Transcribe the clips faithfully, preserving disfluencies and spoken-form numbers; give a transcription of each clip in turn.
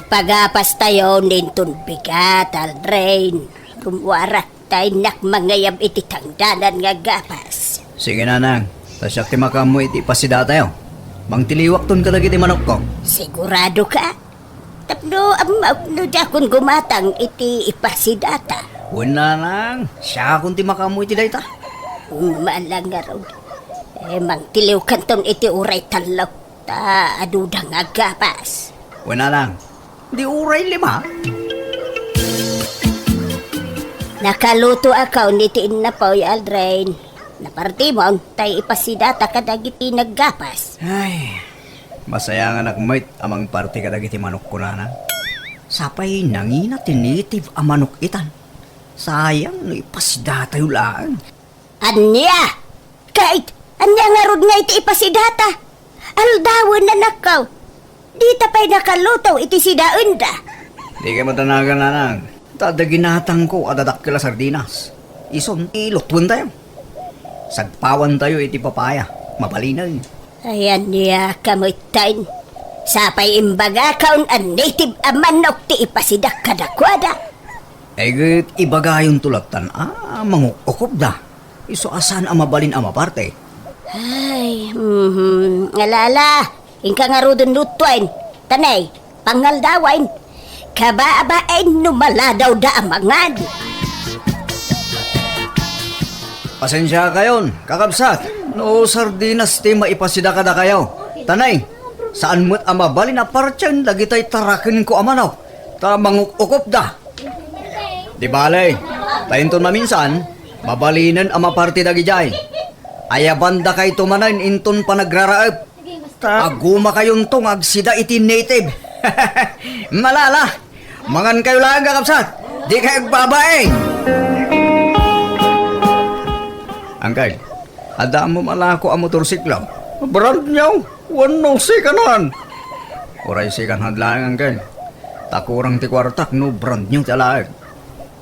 Pagapastayo ninton bigat, Aldrin. Rummuarak ta innak mangayab iti tangdanan nga gapas. Sige, nanang. Ta siak ti makaammo iti ipasidatayo. Mangtiliwakton kadagiti manokko. Sigurado ka? Tapno ammok no diakon gumatang iti ipasidata. Wen, nanang. Siakon ti makaammo iti dayta. Malangarog. Eh, mangtiliwkanton iti uray tallo. Ta aduda nga gapas. Wen, nanang. Di uray lima? Nakalutoakon iti innapoy, Aldrin. Napartimon, tay ipasidata kadagiti naggapas. Ay, masayanganak met a mangparti kadagiti manokko, nanang. Sapay nangina ti native a manok itan. Sayang no ipasidatayo laeng. Ania? Ket, ania ngarud nga iti ipasidata? Aldawen, anakko. Dita pay nakaluto iti sidaenda. Dika matanagan, nanang. Ta adda ginatangko a dadakkel a sardinas. Isun, ilutuentayo. Sagpawantayo iti papaya. Mabalinen. Ay, ania ka metten? Sapay imbagakon a native a manok ti ipasidak kadakuada. Ay, ket ibagayonto lattan a manguk-ukopda. Isu a saan a mabalin a maparte. Ay, mhm. Ala, ala. Inka ngaruden lutuen. Tanay, pangaldawen. Kababaen no maladawda a mangan. Pasensiakayon, kakabsat, no sardinas ti maipasida kadakayo. Tanay, saan met a mabalin a partien dagitay tarakenko a manok, ta manguk-ukopda. Di bale, ta inton maminsan, mabalinen a maparte dagidiay. Ayabandakayto manen inton panagraraep. Ta agumakayonto nga agsida iti native. Malala, mangankayo laeng, kakabsat. Dikay agbabain. Angkel, adda ammom a lako a motorsiklo? Brand new. Wenno second hand? Uray second hand laeng, Angkel. Ta kurang ti kuartak no brand new ti alaek.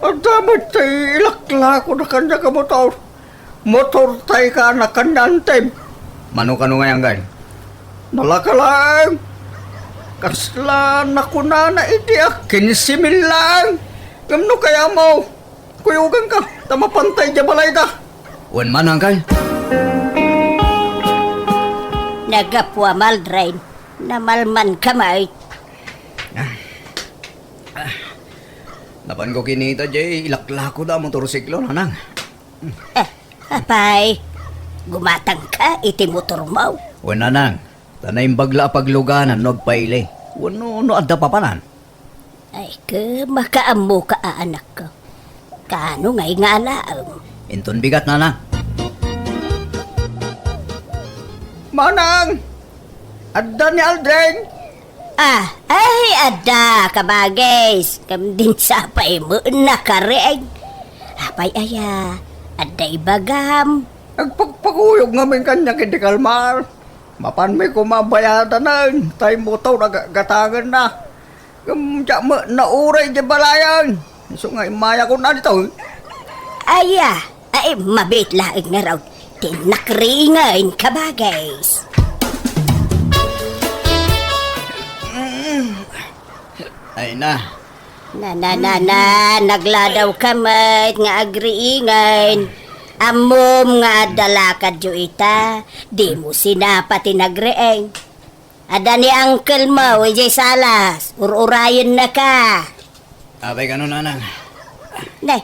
Adda met ti ilaklakoda kaniak a motor. Motortay ka a nakannaantem. Mano kano ngay, Angkel? Nalaka laeng. Kasla nakunana idi a kinse mil laeng. Ngem no kayatmo, kuyoganka, ta mapantay diay balayda. Wen man, Angkel. Naggapuam, Aldrin. Namalmanka met. Napanko kinita diay ilaklakoda a motorsiklo, nanang. Eh, apay, gumatangka iti motormo? Wen, nanang. Ta naimbag la a pagluganan no agpaili. Wenno no adda papanan. Ay, ket makaammoka a, anakko. Kaano ngay nga alaem? Inton bigat, nanang. Manang! Adda ni Aldrin? Ah, ay, adda, kabagis. Ngem dinak sapay met nakariing. Apay aya, adda ibagam? Agpakpakuyog ngamin kaniak iti kalmar. Mapanmi koma a bayadanen, tay motor a ga-, gatangenna. Ngem diak met nauray diay balayen. Isu nga immayakon ditoy. Aya, ay, mabiit laeng ngarud ti nakriingen, kabagis. Ay na. Na, na, na, na, nagladawka met nga agriingen. Ammom nga adda lakadyo ita, dimo sinapa ti nagriing. Adda ni uncle mo idiay salas, ur-urayennaka. Apay kano, nanang? Nay,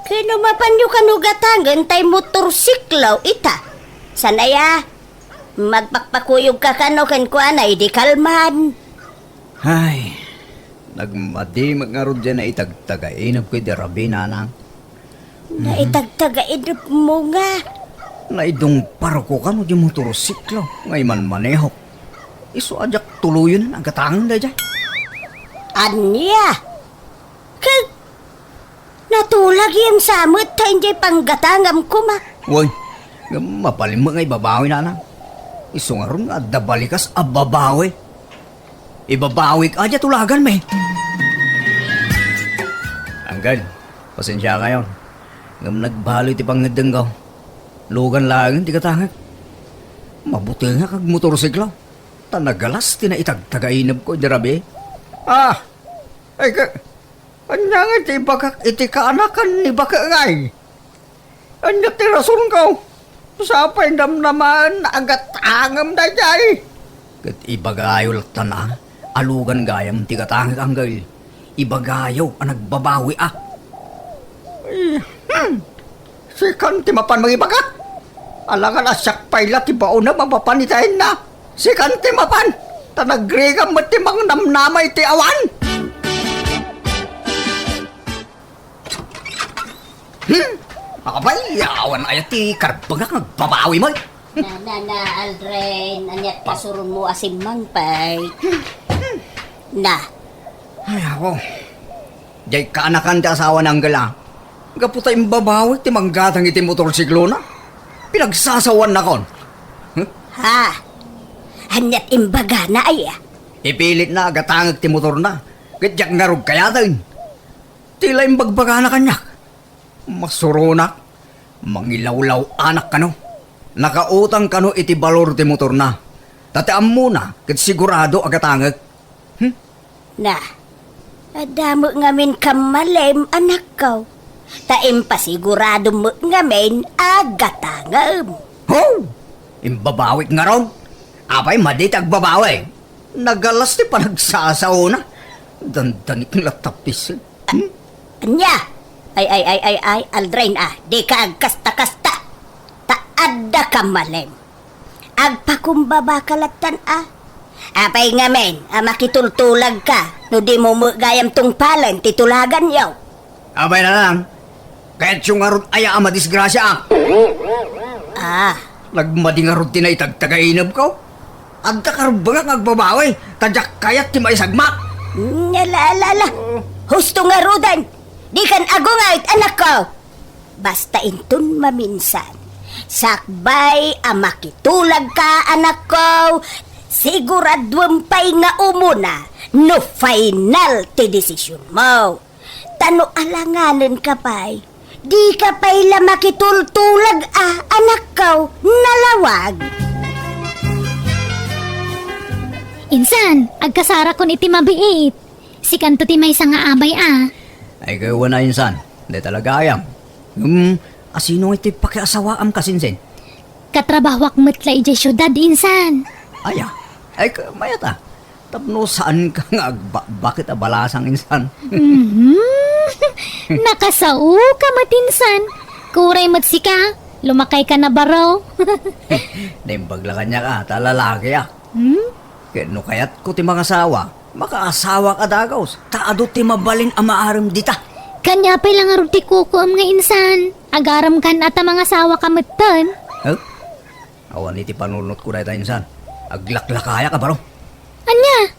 ket no mapanyo kano gatangen tay motorsiklo ita. Saan aya? Magpakpakuyogka kano kenkuana idi kalman. Ay, nagmadi met ngarud diay naitagtagainepko idi rabii, nanang. Naitagtagainepmo nga? Naidungparko kano diay motorsiklo nga imanmanehok. Isu a diak tuloyen a gatangen daydiay. Ania? Ket natulagem sa met ta idiay panggatangam koma. Wen, ngem mabalin met nga ibabawi, nanang. Isu ngarud nga adda balikas a babawi. Ibabawik a diay tulaganmi. Angkel, pasensiakayon. Ngem nagbaloy ti pangngeddengko. Lugan laengen ti gatangek. Mabutengak agmotorsiklo. Ta nagalas ti naitagtagainepko idi rabii. Ah, ay ka, ania nga ti ibagak iti kaanakan ni Bakengay? Ania ti rasonko? Sapay namnamaen a agatangem daydiay. Ket ibagayo latta a, alugan gayam ti gatangek, anggail. Ibagayo a nagbabawi a. Ay, hmm. Sikan ti mapan mangibaga. Alangan a siak pay la ti baonem a mapan iti ayna. Sikan ti mapan. Ta nagrigam met ti mangnamnama iti awan. Hmm? Abay, awan aya ti karbengak nga agbabawi met. Na, na, na, Aldrin, ania't pasuronmo a simmangpet? Na. Ay, ako. Diay kaanakan ti asawa ni Angel a. Gapu ta imbabawi ti manggatang iti motorsiklona. Pinagsasawaannakon. Hmm? Ha? Ania't imbagana aya? Ipilitna a gatangek ti motorna. Ket diak ngarud kayaten. Ti la imbagbagana kaniak. Masuronak, mangilawlaw-anak kano. Nakautang kano iti balor ti motorna. Ta ti ammona ket sigurado a gatangek. Hmm? Na, adda met ngamin kammalem, anakko. Ta impasiguradom met ngamin a gatangem. Ho! Imbabawik ngarud. Apay madi ti agbabawi? Nagalas ti panagsasaona. Dandanik latta pis. Hmm? Ania? Ay, ay, ay, ay, ay, Aldrin, ah, dika agkasta-kasta. Ta adda kammalem. Agpakumbabaka lattan, ah. Apay ngamin a makitultulagka no dimo met gayam tungpalen ti tulaganyo? Apay na lang. Kayatyo ngarud aya a madisgrasia, ah? Ah. Nagmadi ngarud ti naitagtagainebko. Adda karbengak nga agbabawi, ta diak kayat ti maisagmak. Ala, ala, ala. Husto ngaruden. Dikan agungayt, anakko. Basta inton maminsan, sakbay a makitulagka, anakko, siguraduem pay nga umuna no final ti desisionmo. Ta no alanganenka pay, dika pay la makitultulag a, anakko, nalawag. Insan, agkasarakon iti mabiit. Sikanto ti maysa nga abay a. Ay, kawan a, insan. Dayta la gayam. Hmm, asino nga iti pakiasawaam, kasinsin? Katrabahoak met la idiay siudad, insan. Aya, ay, ka-, mayat a. Tapno saanka nga agbakbak ita balasang, insan. Mhm. Nakasaoka met, insan. Kuray met sika. Lumakayka na baro. Naimbag la kaniak a, ta lalaki a. Hmm? Ket no kayatko ti mangasawa, makaasawak a dagus, ta adu ti mabalin a maarem dita. Kaniapay la ngarud ti kukuem nga insan? Agarem kan a ta mangasawaka metten. Huh? Awan iti panunotko dayta, insan. Aglaklakayak a baro. Ania?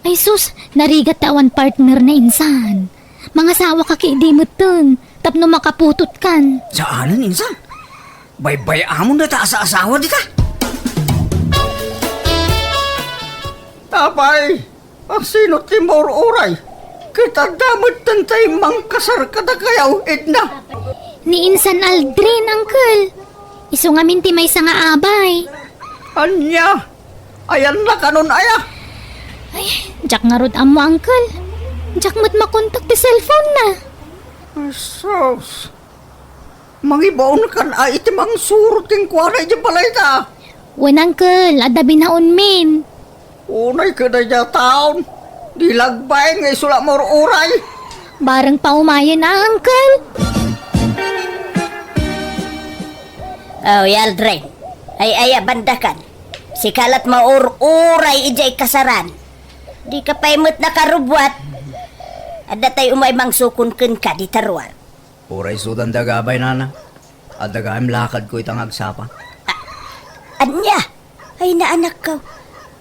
Ay sus, narigat ta awan partner na, insan. Mangasawaka ket idi metten, tapno makaputotkan. Saanen, insan. Baybay-amon dayta a saasawa dita. Apay, asino ti maur-uray? Ket adda metten tay mangkasar kadakayo, Edna. Ni Insan Aldrin, uncle. Isu ngamin ti maysa nga abay. Ania? Ayanna kanon aya? Ay, diak ngarud ammo, uncle. Diak met makontak ti cellphone na. Ay, sus. Mangibaonkan a iti mangsurot kenkuana idiay balayta. Wen, uncle, adda binaonmin. Unay ket daydiay a taon, di lagbaen nga isu la maur-uray. Bareng paumayen a, uncle. Oh, Aldrin. Ay, aya, bandakan. Sika la't maur-uray idiay kasaran. Dika pay met nakarubbuat. Adda tay umay mangsukon kenka dita ruar. Uray sudan da gabay, nana. Adda gayam lakadko ita nga agsapa. A-, ania? Ay, naanakko.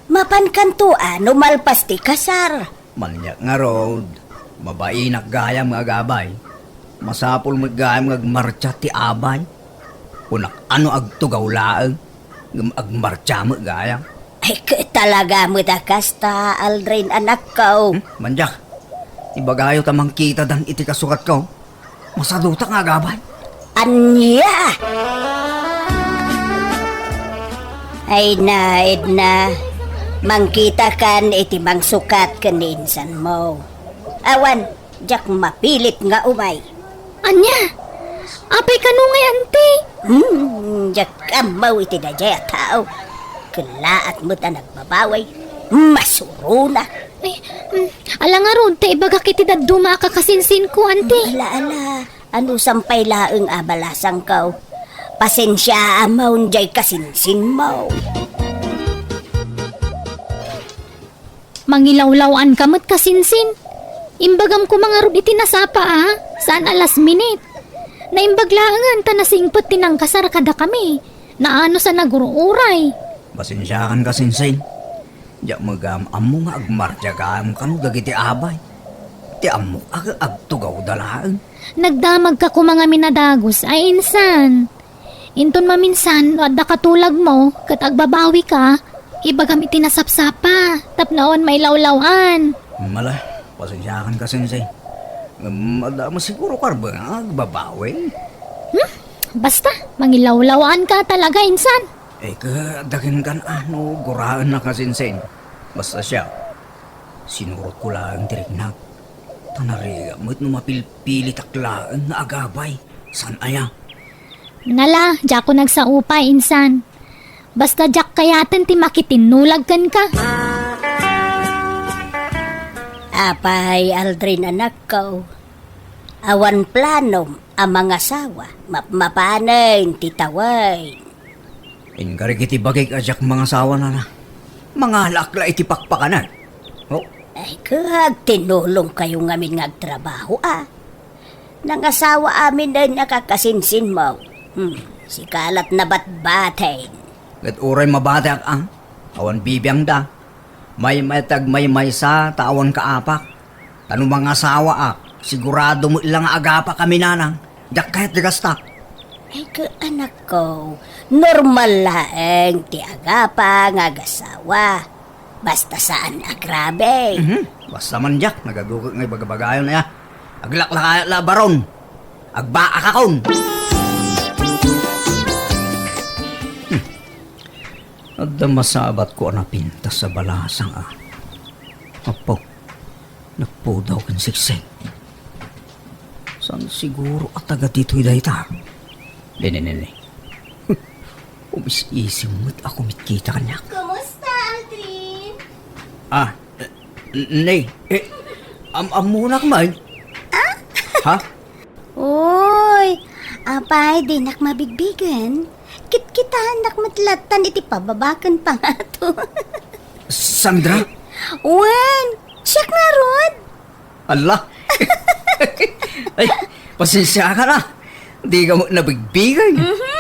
Mapankanto a no malpas ti kasar. Maniak ngarud, mabainak gayam nga agabay. Masapul met gayam nga agmartsa ti abay. Kunak a no agtugaw laeng, ngem agmartsa met gayam. Ay, ket talaga met a kasta, Aldrin, anakko. Hmm? Maniak, ibagayo ta mangkitadan iti kasugatko. Masadutak nga agabay. Ania? Ay na, Edna. Mangkitakan iti mangsukat ken ni insanmo. Awan, diak mapilit nga umay. Ania? Apay kano ngay, anti? Hmm, diak ammo iti daydiay a tao. Kellaat met a nagbabawi. Masuronak. Ay, mm, ala ngarud, ta ibagak iti dadduma a kakasinsinko, anti. Ala, ala. Anusam pay laeng a balasangko. Pasensiaam diay kasinsinmo. Mangilawlaw-anka met, kasinsin. Imbagam koma ngarud iti nasapa a, saan a last minute. Naimbag laengen ta nasingpet ti nangkasar kadakami. Naanus a nagur-uray. Pasensiakan, kasinsin. Diak met gayam ammo nga agmartiagaem kano dagiti abay. Ti ammok a agtugawda laeng. Nagdamagka koma ngamin a dagus, ay insan. Inton maminsan, no adda katulagmo, ket agbabawika, ibagam iti nasapsapa, tapno awan mailawlaw-an. Ala, pasensiakan, kasinsin. Ngem adda met siguro karben nga agbabawi. Hmm? Basta, mangilawlaw-anka talaga, insan. Ay, ket adda kenka no guraenna, kasinsin. Basta siak, sinurotko laeng ti riknak. Ta narigat met no mapilpilitak laeng nga agabay. Saan aya? Ala, diakon agsao pay, insan. Basta diak kayaten ti makitinnulag kenka. Apay, Aldrin, anakko, awan planom a mangasawa? Mapmapanen ti tawen. Inkarik iti bagik a diak mangasawa, nana. Mangalaak la iti pakpakanak. Oh. Ay, ket tinulongkayo ngamin nga agtrabaho, a. Nangasawa amin a kakasinsinmo. Hmm, sika lat nabatbaten. Ket uray mabateak, a, awan bibiangda. Maymayta agmaymaysa ta awan kaapak. Ta no mangasawaak, sigurado met la nga agapakami, nanang. Diak kayat ti gastak. Ay, ket anakko, normal laeng ti agapa nga agasawa. Basta saan a grabe. Mhm. Basta man diak, nagagugot nga ibagabagayon aya. Aglaklakayat la, baron. Agbaakakon. Hmm. Adda masabatko a napintas a balasang, a. Apo, nagpudaw ken siksik. Saan siguro a taga ditoy dayta? Nini, nini. Umis-isim met a kumitkita kaniak. Kumusta, Aldrin? Ah, eh, ne, eh, am-ammonak man. Ah? Ha? Uy, apay, dinak mabigbigen. Kitkitaennak met lattan iti pababa ken pangato. Sandra? Wen, siak ngarud. Ala. Ay, pasensiakan, a. Dika met nabigbigen. Mhm.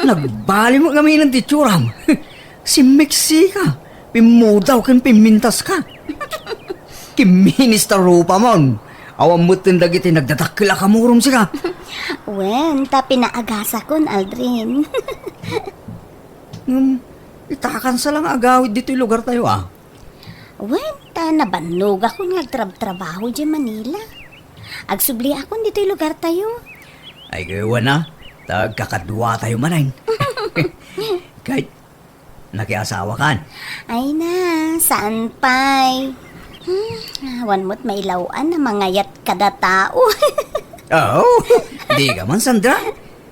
Nagbali met ngamin ti itsuram. Simmeksika, pimmudaw ken pimmintaska. Kimminis ta rupamon. Awan metten dagiti nagdadakkel a kamurom sika. Wen, ta pinaagasakon, Aldrin. Ngem, itakansa la nga agawid ditoy lugartayo, a. Wen, ta nabannogakon nga agtrabtrabaho idiay Manila. Agsubliakon ditoy lugartayo. Ay, wen a, ta agkakaduatayo manen. Ket, nakiasawakan? Ay na, saan pay. Hmm, awan met mailaw-an a mangayat kada tao. Oh, dika man, Sandra.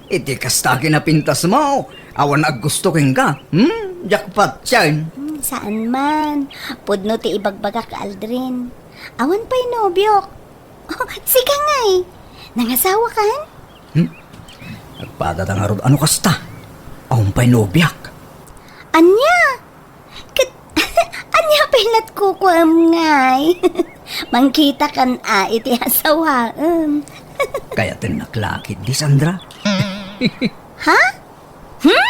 Iti kasta a kinapintasmo, awan aggusto kenka. Hmm? Jackpot, sian? Hmm, saan man. Pudno ti ibagbagak, Aldrin. Awan pay nobiok. Oh, sika ngay. Nangasawakan? Hmm? Nagpadata ngarud ano kasta? Awan pay nobiak. Ania? Ket, ania pay lat kukuam ngay? Mangkitakan a iti asawaem. Kayatennak la ketdi, Sandra. Ha? Hmm?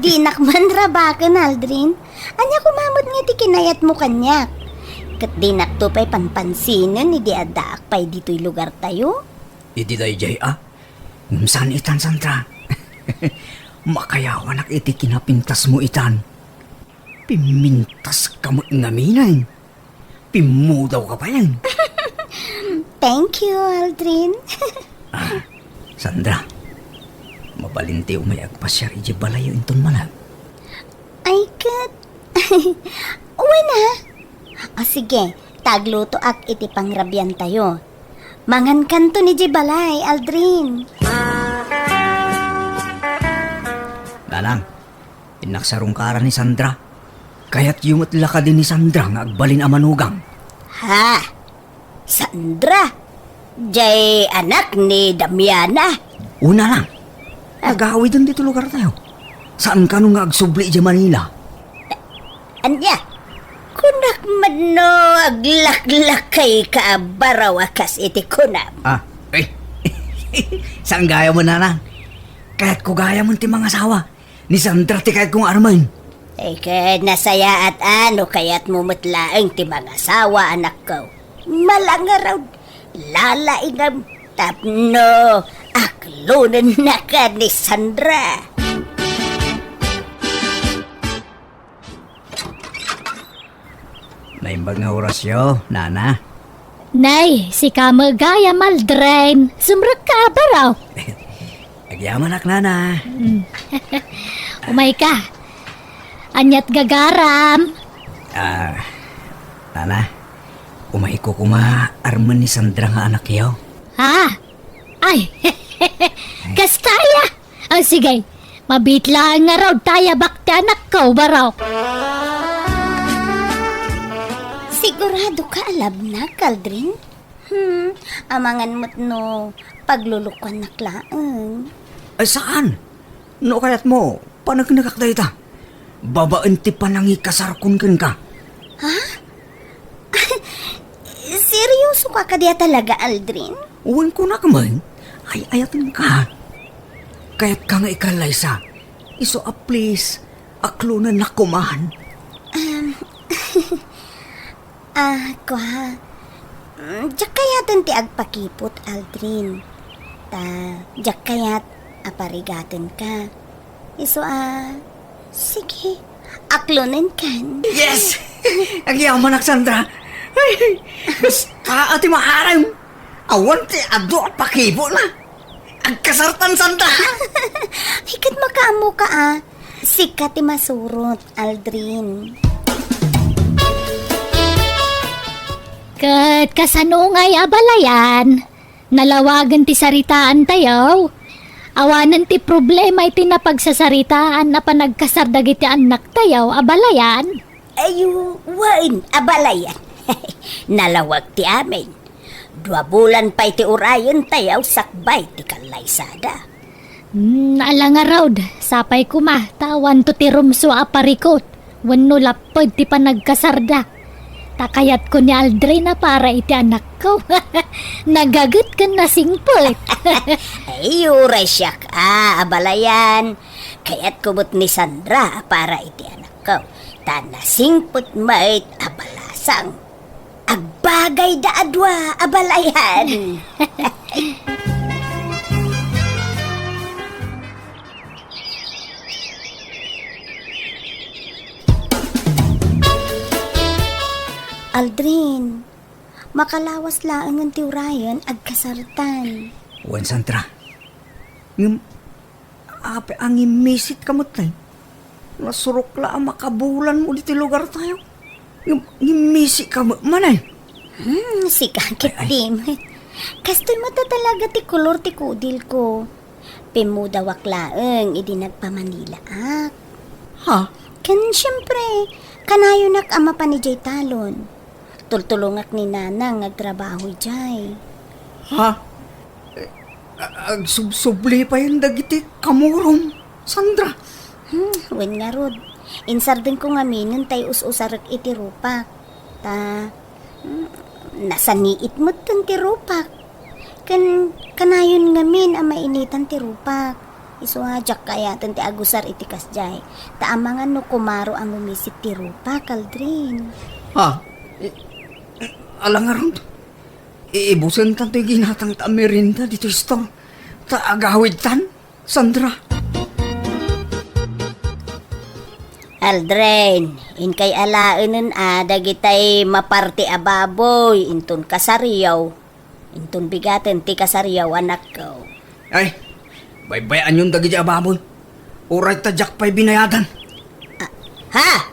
Dinak man rabaken, Aldrin. Ania koma met nga ti kinayatmo kaniak? Ket dinakto pay panpansinen idi addaak pay ditoy lugartayo. Idi daydiay a? Ngem saan itan, Sandra. Makayawanak iti kinapintasmo itan. Pimmintaska met ngamin. Pimmudawka pay. Thank you, Aldrin. Ah, Sandra, mabalinti umay agpasiar idiay balayyo inton manag. Ay, ket. Wen a. O sige, ta aglutoak iti pangrabiantayo. Mangankanto idiay balay, Aldrin. Nanang, innak sarungkaran ni Sandra. Kayatyo met la kadi ni Sandra nga agbalin a manugang? Ha? Sandra? Jay anak ni Damiana? Una lang. Ah. Agawiden ditoy lugartayo. Saan kano nga agsubli idiay Manila? Ania? Kunak man no aglaklakayka a baraw a kas iti kunam. Ah, eh. Saan gayam, Nanang? Kayatko gayam ti mangasawa. Ni Sandra ti kayatko nga armen. Ay, ket nasayaat a no kayatmo met laeng ti mangasawa, anakko. Malangarod, lalaingam, tapno aklonennaka ni Sandra. Naimbag nga orasyo, Nana. Nay, sika met gayam, Aldrin. Sumrekka a baro. Agyamanak, Nana. Mm. Umayka. Aniat gagaram? Ah, Nana, umayko koma armen ni Sandra nga anakyo. Ha? Ay, kasta aya? Ah, sige. Mabiit laeng ngarud ta ayabak ti anakko, baro. Sigurado ka a labnak, Aldrin? Hmm, amangan met no paglulukuannak laeng. Ay, saan? No kayatmo, paneknekak dayta. Babaen ti panangikasarkon kenka. Ha? Seryoso ka kadi a talaga, Aldrin? Wen, kunak met, ay-ayatenka. Kayatka nga ikallaysa. Isu a please, aklonennak koman. Um, ah, kua. Mm, diak kayaten ti agpakipot, Aldrin. Ta, diak kayat a parigatenka. Isu a, sige, aklonenkan. Yes! Agyamanak, Sandra. Ay, basta ti maaram. Awan ti adu a pakipotna. Agkasartan, Sandra. Ay, ket makaammoka a. Sika ti masurot, Aldrin. Ket kasano ngay a balayan? Nalawagen ti saritaantayo. Awanen ti problema iti napagsasaritaan a panagkasar dagiti annaktayo a balayan. Ay, wen, a balayan. Nalawag ti amin. Dua bulan pay ti urayentayo sakbay ti kallaysada. Hmm, ala ngarud, sapay koma, ta awanto ti rumsua a parikut, wenno lapped ti panagkasarda. Ta kayatko ni Aldrin a para iti anakko. Nagaget ken nasingpet. Ay, uray siak a, a balayan. Kayatko met ni Sandra a para iti anakko. Ta nasingpet met a balasang. Agbagayda a dua a balayan. Aldrin, makalawas laengen ti urayen agkasartan. Wen, Sandra. Ngem, apay a ngimmisit ka met, tay? Nasurok la a makabulanmo ditoy lugartayo. Ngem, ngimmisit ka met manen. Hmm, sika ket di met. Kastoy met talaga ti kolor ti kudilko. Pimmudawak laeng idi nagpamanilaak. Ha? Ken siempre, kanayonak a mapan idiay talon. Tultulongak ni Nanang nga agtrabaho idiay. Ha? Eh, a-, agsubsubli payen dagiti kamurom, Sandra. Hmm, wen ngarud. Insardengko ngaminen tay us-usarek iti rupak. Ta, hmm, nasaniit metten ti rupak. Ken kanayon ngamin a mainitan ti rupak. Isu a diak kayaten ti agusar iti kasdiay. Ta amangan no kumaro a ngumisit ti rupak, Aldrin. Ha? I-, ala ngarud? Iibusentan toy ginatangta a merienda ditoy store. Ta agawidtan, Sandra. Aldrin, inkay alaenen a dagitay maparti a baboy inton kasariyo. Inton bigaten ti kasariyo, anakko. Ay, baybay-anyon dagiti a baboy. Uray ta diak pay binayadan. Ah, ha?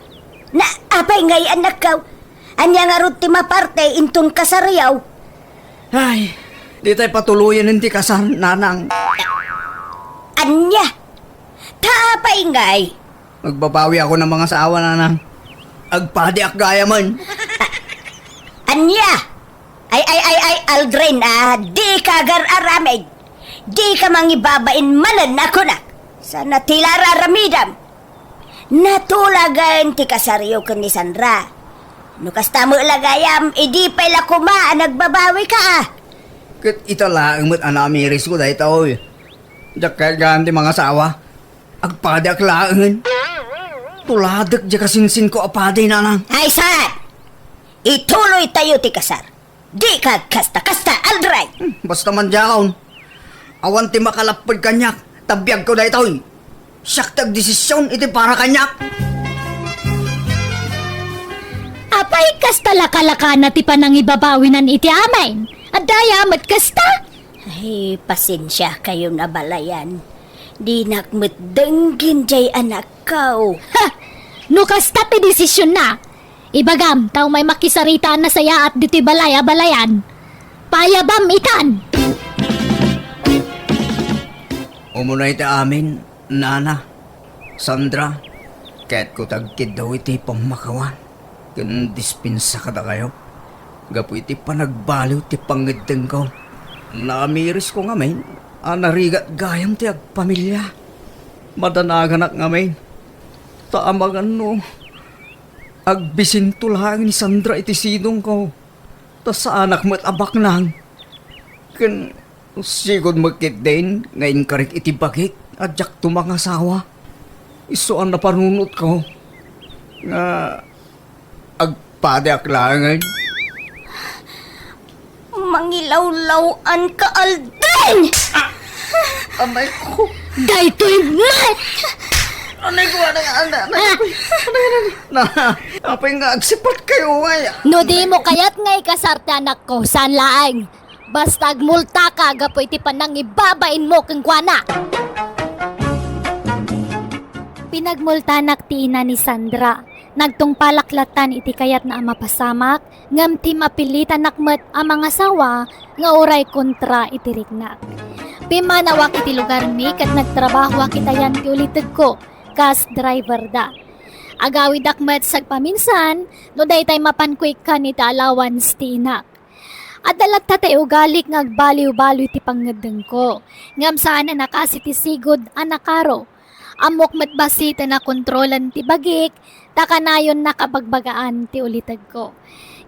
Na, Apay ngay, anakko? Ania ngarud ti maparte inton kasaryo? Ay, ditay patuloyen ti kasar, nanang. Ania? Ta apay ngay? Agbabawi ako nga mangasawa, nanang. Agpadiak gayamen. Ania? Ay, ay, ay, ay, Aldrin, a, dika agar-aramid. Dika mangibabain manen a kunak. Saan ti la ar-aramidam? Natulagen ti kasaryo ken ni Sandra. No kasta met la gayam, idi pay la koma a nagbabawika, a. Ket ita laeng met a namirisko daytoy. Diak kayat gaan ti mangasawa. Agpadiak laengen. Tuladek diay kasinsinko a padi, nanang. Ay, saan? Ituloytayo ti kasar. Dika agkasta-kasta, Aldrin! Hmm, basta man diakon. Awan ti makalapped kaniak, ta biagko daytoy. Siak ti agdesision iti para kaniak. Apay, kasta lakalakana ti panangibabawinan iti amin? Adda aya met kasta? Ay, pasensiakayon a balayan. Dinak met denggem diay anakko. Ha! No kasta ti desisionna, ibagam ta umay makisarita a nasayaat ditoy balay a balayan. Payabam itan! Umuna iti amin, Nana, Sandra, kayatko ti agkiddaw iti pammakawan ken dispensa kadakayo gapu iti panagbaliw ti pangngeddengko. Namirisko ngamin a narigat gayam ti agpamilia. Madanaganak ngamin, ta amangan no agbisinto laeng ni Sandra iti sidongko, ta saanak met a baknang. Ken sigud met ketdin nga inkarik iti bagik a diakto mangasawa. Isu a napanunotko nga agpadiak laengen. Mangilawlaw-anka, Aldrin! Ah! Amay ko. Daytoy met! Anay ko, anay, anay, anay, Ah! anay, anay, anay. Na, apay nga agsipatkayo, ay. No dimo kayat nga ikasar ti anakko, saan laeng. Basta agmultaka gapu iti panangibabainmo kenkuana. Pinagmultanak ti ina ni Sandra. Nagtungpalak lattan iti kayatna a mapasamak, ngem ti mapilitanak met a mangasawa nga uray kontra iti riknak. Pimmanawak iti lugarmi ket nagtrabahoak iti ayan ti ulitegko kas driverda. Agawidak met sagpaminsan no daytay mapanko ikkan iti allowance ti inak. Adda latta tay ugalik nga agbaliw-baliw ti pangngeddengko, ngem saan a nakasi ti sigud a nakaro. Ammok met bassit a nakontrolan ti bagik, ta kanayonna kabagbagaan ti ulitegko.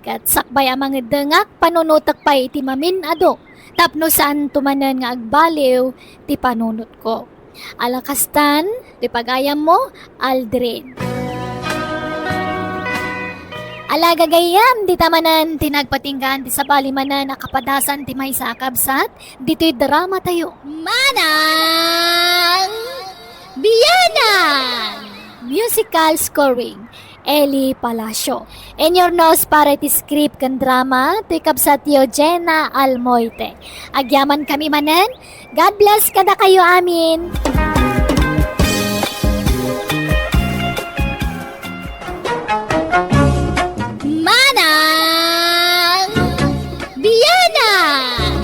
Ket sakbay a mangeddengak, panunotek pay iti mamin-adu tapno saanto manen nga agbaliw ti panunotko. Ala kastan, ti pagayammo, Aldrin. Ala gagayyem, dita manen ti nagpatinggaan ti sabali manen a kapadasan ti maysa a kabsat ditoy drama tayo. Manang Bianang! Musical scoring, Eli Palacio. Inyurnos para iti script ken drama, ti kabsatyo Jenna Almoite. Agyaman kami manen, God bless kadakayo amin. Manang Bianang!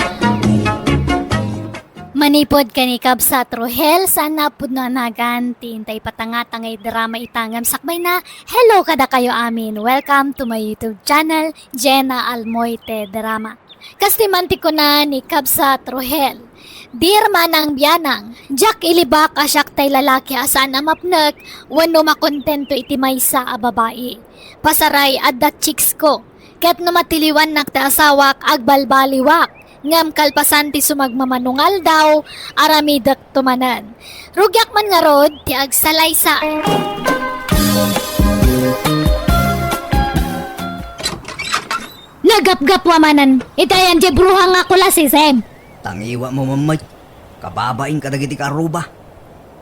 Manipud ken ni Kabsat Rohel, saan a pudno a nagan ti intay ipatangtang nga drama ita ngem sakbayna, hello kadakayo amin. Welcome to my YouTube channel, Jenna Almoite Drama. Kastoy man ti kuna ni Kabsat Rohel, Dear Manang Bianang, diak ilibak a siak tay lalaki a saan a mapnek wenno makontento iti maysa a babai. Pasaray, adda chicks ko. Ket no matiliwannak ti asawak, agbalbaliwak. Ngem kalpasan ti sumagmamano nga aldaw, aramidekto manen. Rugiak man ngarud ti agsalaysa. Nagapgapwa manen, iti ayan diay bruha nga kulasisem. Tangiwatmo man met, kababain kadagiti kaarruba.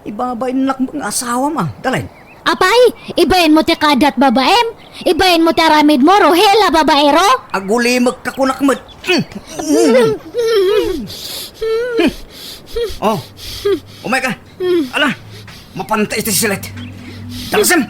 Ibabainnak nga asawam, a, Dalin. Apay, ibainmo ti kaaddat babaim? Ibainmo ti aramidmo, Rohel a babaero? Agulimekka kunak met. Oh, umayka. Ala, mapanta iti silet. Dalasem!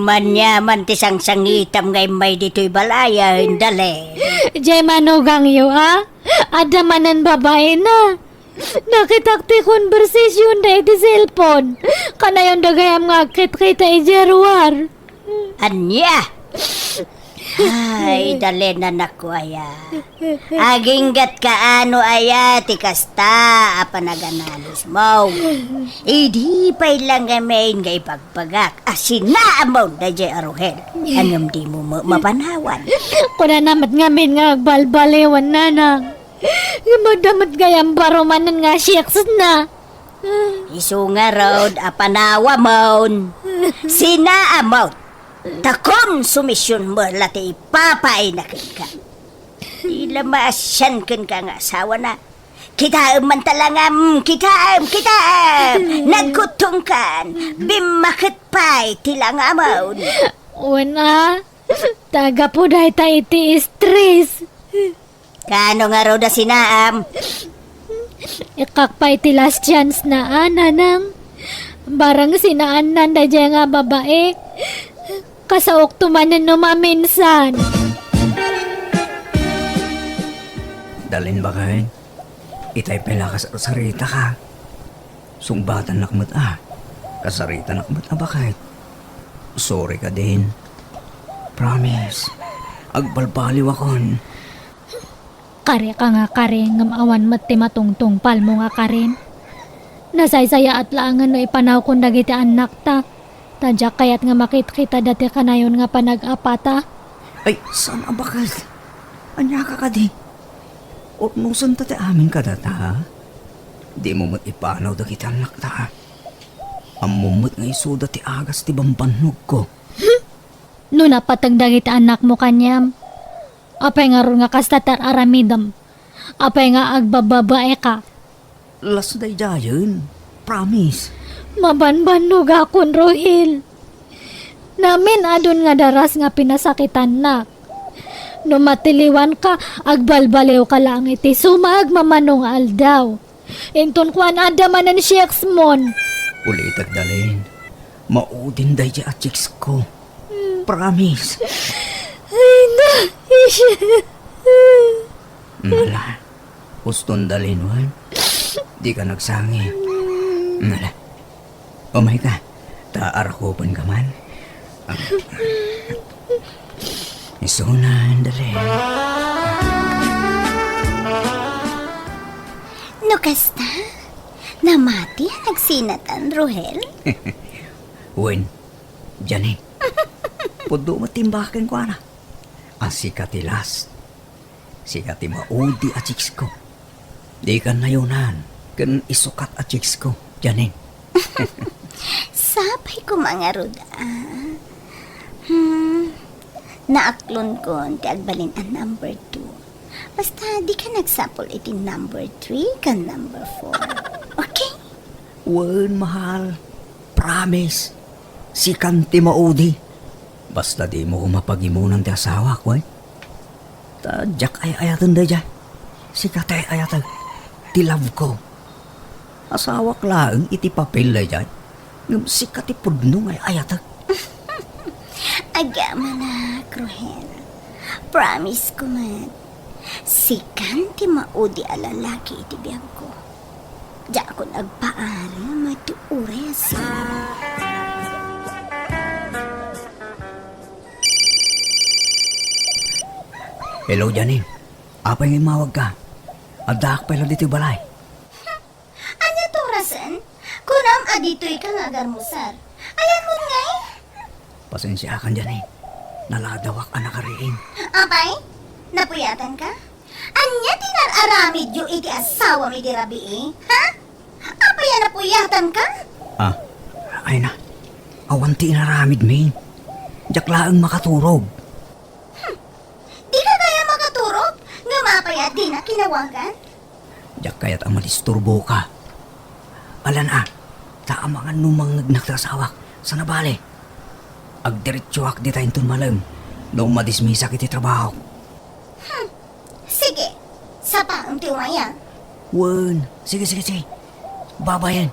Ania man ti sangsangitam nga immay ditoy balayen, Dalen? Diay manugangyo, a? Adda manen babaena. Nakitak ti konbersasionda iti cellphone. Kanayonda gayam nga agkitkita idiay ruar. Ania? Ay, Dalen, anakko aya. Aginggatka no aya ti kasta a panaganalismo. Idi pay la ngamin nga ibagbagak a sinaamon daydiay a Rohel. Ngem dimo ma-, mapanawan. Kunana met ngamin nga agbalbaliwen, nanang. Ngem adda met gayam baro manen nga seksna. Isu ngarud a panawamon. Sinaamon. Ta konsumisionmo la ti ipapaayna kenka. Di la maasian kenka nga asawana. Kitaem man ta langam, kitaem, kitaem! Nagkuttongkan, bimmaket pay ti langamon. Wen a, ta gapu dayta iti stress. Kaano ngarud a sinaam? Ikkak pay ti last chance na, a, nanang. Barang sinaannan daydiay nga babai, kasaokto manen no maminsan. Dalen, baket, itay pay la kas-, saritaka. Sungbatannak met a. Kasaritanak met a, baket. Sorry kadin. Promise. Agbalbaliwakon. Karika nga kari, ngem awan met ti matungtungpalmo nga karim. Nasaysayaat laengen no ipanawkon dagiti annakta, ta diak kayat nga makitkitada ti kanayon nga panag-apata. Ay, saan a baket? Aniaka kadi? Urnosenta ti amin kadata, a? Dimo met ipanaw dagiti annakta, a? Ammom met nga isuda ti agas ti bambannogko. No napateg dagiti annakmo kaniam, apay ngarud nga kasta ti ar-aramidem? Apay nga agbababaeka? Las daydiayen. Promise. Mabanbannogakon, Rohel. Namin-adun nga daras nga pinasakitannak. No matiliwanka, agbalbaliwka laeng iti sumagmamano nga aldaw. Inton kuan, adda manen chicks mon. Ulitek, Dalen. Maudin daydiay a chicks ko. Promise. Ay, na, isya. Nala, uston, Dalen, wen? Dika nagsangi. Nala, umayka, ta arakupenka man. Isunan, Dalen. No kasta, namati a nagsinatan, Rohel? Wen, Janine. Pudno met ti imbag kenkuana. A, sika ti last. Sika ti maudi a chicks ko. Dika nayonan ken isukat a chicks ko, Janine. Sapay koma ngarud, a. Hmm, naaklonkon ti agbalin a number two. Basta, dika nagsapul iti number three ken number four. Okay? Wen, mahal. Promise. Sikan ti maudi. Basta dimo koma pagimunan ti asawak, wen? Ta diak ay-ayaten daydiay. Sika ti ay-ayatek. Ti love ko. Asawak laeng iti papel daydiay. Ngem sika ti pudno nga ay-ayatek. Agamanak, Rohel. Promise ko met. Sikan ti maudi a lalaki iti biagko. Diakon agpaari a madi uray a sino. Hello, Janine. Apay nga immawagka? Addaak pay la ditoy balay. Ania ti orasen? Kunam a ditoyka nga agarmusar. Ayanmon ngay? Pasensiakan, Janine. Naladawak a nakariing. Apay? Napuyatanka? Ania ti nar-aramidyo iti asawam idi rabii? Ha? Apay a napuyatanka? A, ay na. Awan ti inaramidmi. Diak laeng makaturog. Hmm. Dika gayam makaturog? Ngem apay a dina kinawagan? Diak kayat a madisturboka. Alan a, ta amangan no mangngegnak ti asawak. Sana bale, agdiretsoak dita inton malem no madismisak iti trabahok. Hmm. Sige, sapaem ti umay a. Wen, sige, sige, sige. Babayen.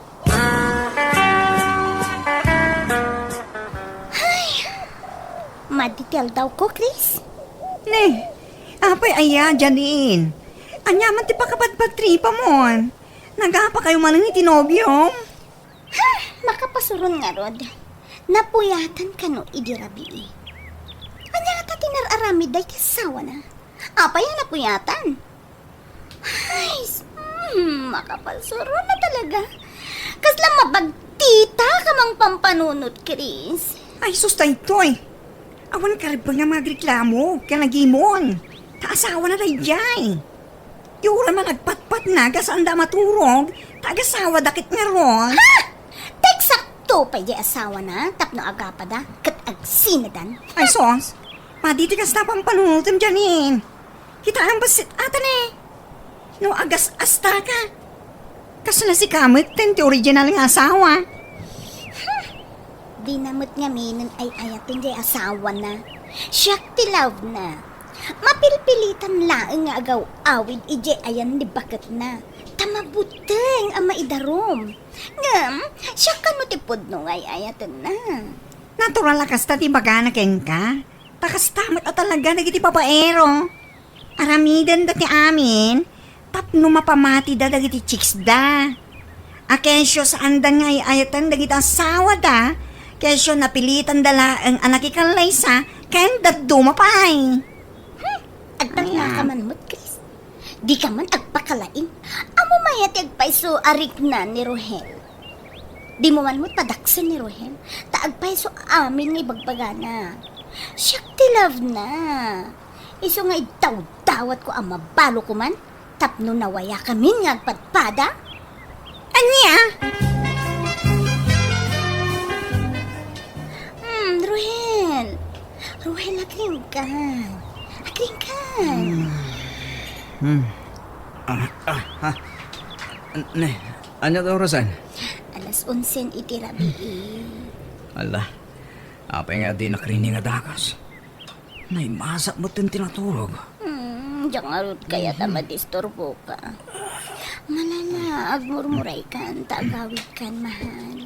Ay, Adi ti aldawko, Chris. Ne, apay aya, Janine? Ania man ti pakapadpadtripamon? Nagapakayo manen iti nobiom? Ha! Makapasuron ngarud. Napuyatan kano idi rabii. Ania ngata ti nar-aramid dayta asawana? Apay a napuyatan? Ay, s-, hmm, makapasuron na talaga. Kasla mabagtita ka mang pampanunot, Chris. Ay, sus, daytoy. Awan karibeng nga magreklamo ken agimon. Ta asawana daydiay. Ti uray man agpatpatna, gasaanda a maturog, ta agasawada ket ngarud. Ha! Eksakto pay diay asawana tapno agapada ket agsinadan. Ay, sus. Madi ti kasta pampanunotem, Janine. Kitaem bassit ata ne. No agas-asta ka. Kasla sika met ti original nga asawa. Dina met ngaminen ay-ayaten diay asawana. Siak ti love na. Mapilpilitan laeng nga agaw-awid idiay ayan ni baketna. Ta mabuteng a maidarum. Ngem, siak kano ti pudno nga ay-ayatenna. Natural a kasta ti ibagana kenka. Ta kasta met a talaga dagiti babaero. Aramidenda ti amin tapno mapamatida dagiti chicksda. A kesyo saandan nga ay-ayaten dagiti asawada, kesyo napilitanda laeng a nakikallaysa ken dadduma pay. Hmm, agtalna ka man met, Chris. Di ka man agpakalaing. Ammom aya ti agpayso a rikna ni Rohel? Dimo man met padaksen ni Rohel, ta agpayso amin nga ibagbagana. Siak ti love na. Isu nga idawdawatko a mabaloko man tapno nawayakamin nga agpadpada. Ania? Hmm, Rohel. Rohel, agringkan. Agringkan. Hmm. Ah, ah, ah. Ne, ania ti orasen? Alas onsen iti rabii. Ala, apay nga dinak rikna nga dagus? Naimasak met ti naturog. Hmm, diak ngarud kayat a madisturboka. Malala, agmurmuraykan, ta agawidkan, mahal.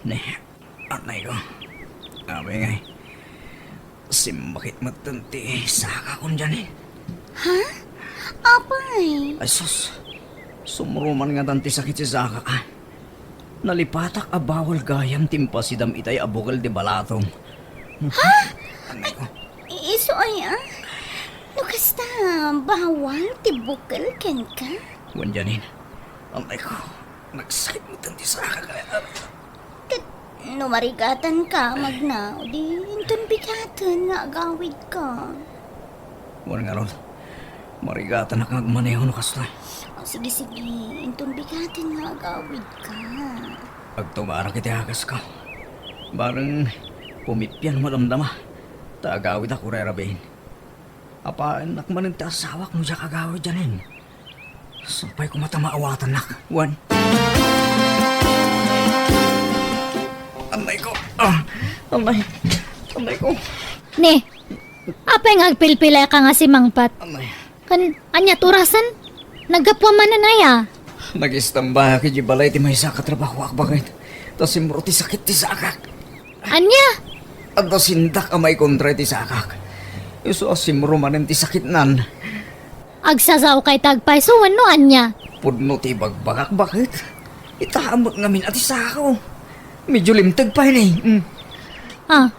Ne, anay ko. Apay ngay. Simbakit met ti sakakon diay. Ha? Apay? Ay sus, sumruman ngatan ti sakit ti sakak, a. Nalipatak a bawal gayam ti impasidam itay a bukel ti balatom. Ha? Anay ko. I-, isu aya? No kasta, bawal ti bukel kenka? Wen, Janine. Anay ko. Nagsakit met ti sakak. Ket no marigatanka, Magna, di inton bigaten nga agawidka. Wen ngarud, marigatanak nga agmaneho no kastoy. O, sige, sige, inton bigaten nga agawidka. Agtugarak iti agasko. Bareng pumipian madamdama, ta agawidak uray rabiin. Apaennak manen ti asawak no diak agawid, Janine. Sapay koma ta maawatannak, wen. Anay ko. Ah, anay. Anay ko. Ne, apay nga agpilpilayka nga simangpet? Anay. Kan, ania ti orasen? Naggapuam manen aya? Nagistanbayak idiay balay ti maysa a katrabahoak, baket ta simro ti sakit ti sakak. Ania? Adda sindak a maikontra iti sakak. Isu a simro manen ti sakitnan. Agsasaokay ta agpayso wenno ania? Pudno ti ibagbagak, baket. Itaem met ngamin a ti sako. Medio limteg pay ni. Mm. Ah.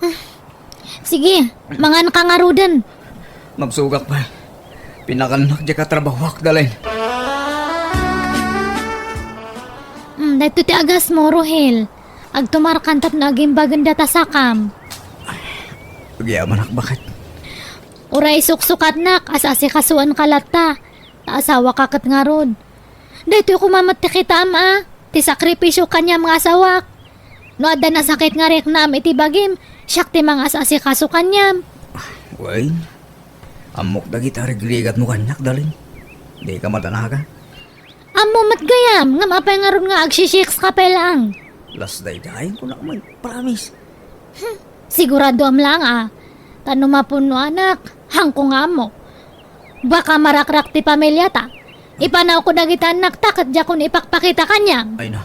Ah. Sige, manganka ngaruden. Magsugak pay. Pinakannak diay katrabahoak, Dalin. Mm, daytoy ti agasmo, Rohel. Agtumarkan tapno agimbagen data sakam. Agyamanak, baket. Uray suksukatnak, as-asikasuanka latta. Ta asawaka ket ngarud. Daytoy koma met ti kitaem a, ti sakripisio kaniam nga asawak. No adda nasakit nga riknaam iti bagim, siak ti mangas-asikaso kaniam. Wen, ammok dagiti rigrigatmo kaniak, Dalin. Dika madanagan. Ammo met gayam, ngem apay ngarud nga agsisiks ka pay laeng? Las daydiay, kunak met, promise. Hmm, siguradoam laeng a. Ta no mapunnoanak, haanko nga ammo. Baka marakrak ti pamiliata. Ipanawko dagiti annakta ket diakon ipakpakita kaniam. Ay na,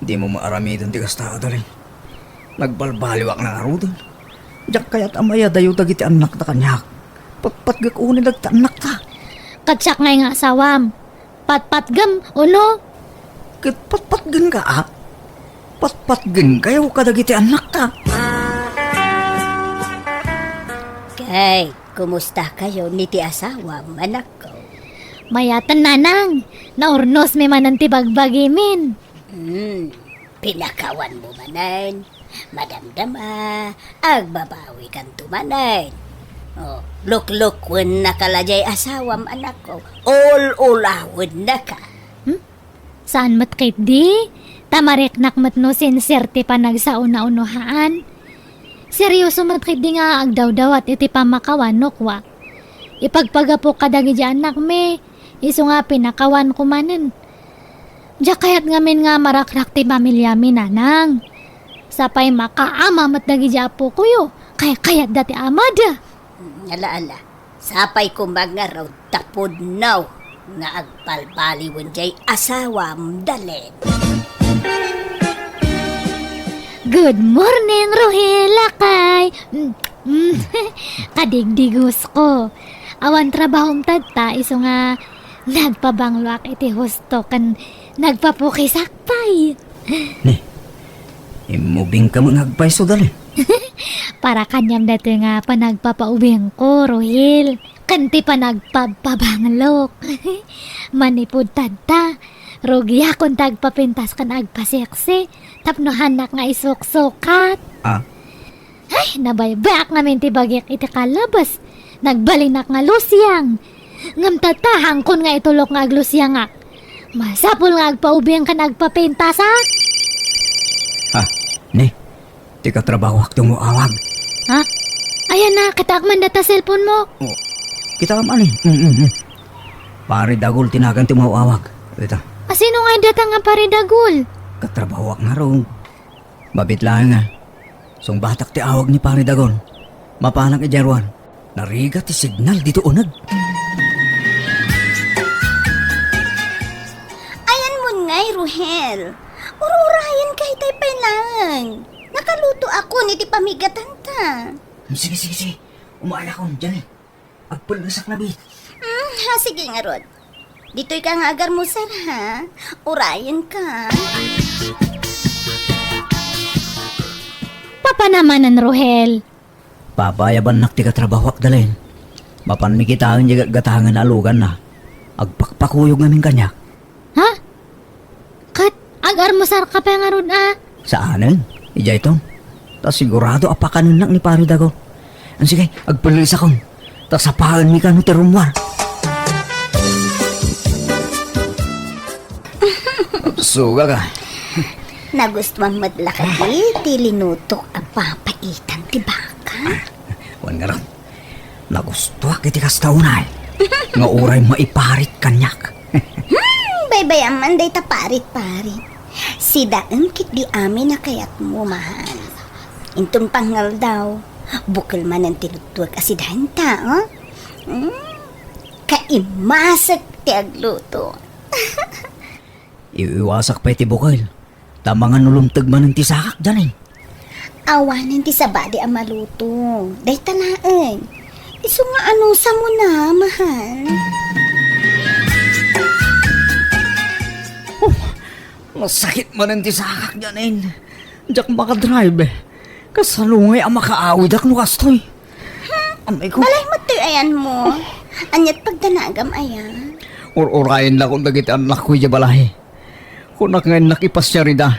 dimo maaramiden ti kasta, Dalin. Nagbalbaliwak na ngaruden. Diak kayat a mayadayo dagiti annakta kaniak. Patpatgek unay dagiti annakta. Ket siak ngay nga asawam. Patpatgem, uno? Ket patpatgenka, a? Patpatgenkayo kadagiti annakta. Kay, kumusta kayo ni ti asawam, anakko? Mayaten, nanang. Naurnosmi manen ti bagbagimin. Hmm, pinakawanmo manen. Madamdama, agbabawikanto manen. O, luklukennaka la jay asawam, anakko. Ul-ulawennaka. Hmm? Saan met ketdi? Ta mariknak met no sincere ti panagsao-unohaan. Serioso met ketdi nga agdawdawat iti pammakawan no kua. Ipagpagapok kadagiti annakmi, isu nga pinakawanko manen. Diak kayat ngamin nga marakrak ti pamiliami, nanang. Sapay makaama met dagiti apokoyo, kaykayatda ti amada. Ala, ala. Sapay koma ngarud ta pudno nga agbalbaliwen jay asawam, Dalen. Good morning, Ruhil, lakay. Mm, mm. Kadigdigos ko. Awan trabahom tatta, isu nga nagpabangloak iti husto ken nagpapukisak pay. Ni, immubingka met nga agpayso, Dalen. Para kaniam datoy nga panagpapaubingko, Ruhil. Ken ti panagpabpabanglok. Manipud tatta, rugiakon ti agpapintas ken agpaseksi tapno haannak nga isuksukat. Ah? Ay, nabaybayak ngamin ti bagik iti kalabas. Nagbalinak nga lusiang. Ngem tatta, haankon nga itulok nga aglusiangak. Masapul nga agpaubing ken agpapintasak. Ah, ni, ti katrabahoak ti umaw-awag. Ha? Ayan na, kitaak man data cellphone mo. Oh, kitaam ani? Mm, mm, mm. Pari Dagul ti nagan ti umaw-awag. Dita. Asino nga data nga Pari Dagul? Katrabahoak ngarud. Mabiit laeng nga. Sungbatak ti awag ni Pari Dagul. Mapanak idiay ruar. Narigat ti signal ditoy uneg. Ayan mon ngay, Ruhel. Ur-urayen ka itay pay laeng. Nakaluto akon iti pamigatanta. Hmm, sige, sige, sige. Umayakon, Janine. Agpellesak labi. Hmm, ha, sige ngarud. Ditoy ka nga agarmusar, ha? Urayen ka. Papanamanen, Ruhel. Papayabannak ti katrabahoak, Dalen. Mapanmi kitaen diay gatgatangen a luganna. Agpakpakuyog ngamin kaniak. Ha? Ket agarmusarka pay ngarud a? Saanen. Idiay ton. Ta sigurado a pakanennak ni Pari Dago. Sige, agpellesakon. Ta sapaenmi kano ti rummuar. Sugak a. Nagustuam met la kadi ti linutok a papaitan ti baka? Wen ngarud, nagustuak iti kasta unay nga uray maiparit kaniak. Hmm, baybayam man dayta parit-parit. Sidaem ketdi amin a kayatmo, mahal. Inton pangngaldaw, bukel manen ti luttuek a sidaenta, oh? Hmm, kaimasek ti agluto. Iwiwasak pay ti bukel. Ta mangan no lumteg manen ti sakak, Janine. Awanen ti sabali a maluto. Dayta laeng. Isu nga anusam na, mahal. Oh, nasakit manen ti sakak, Janine. Diak makadrive. Kasano ngay a makaawidak no kastoy? Hmm, amay ko. Balay met toy ayanmo. Aniat pagdanagam aya? Ur-urayen lakon dagiti annakko idiay balay. Kunak nga innak ipasiar ida.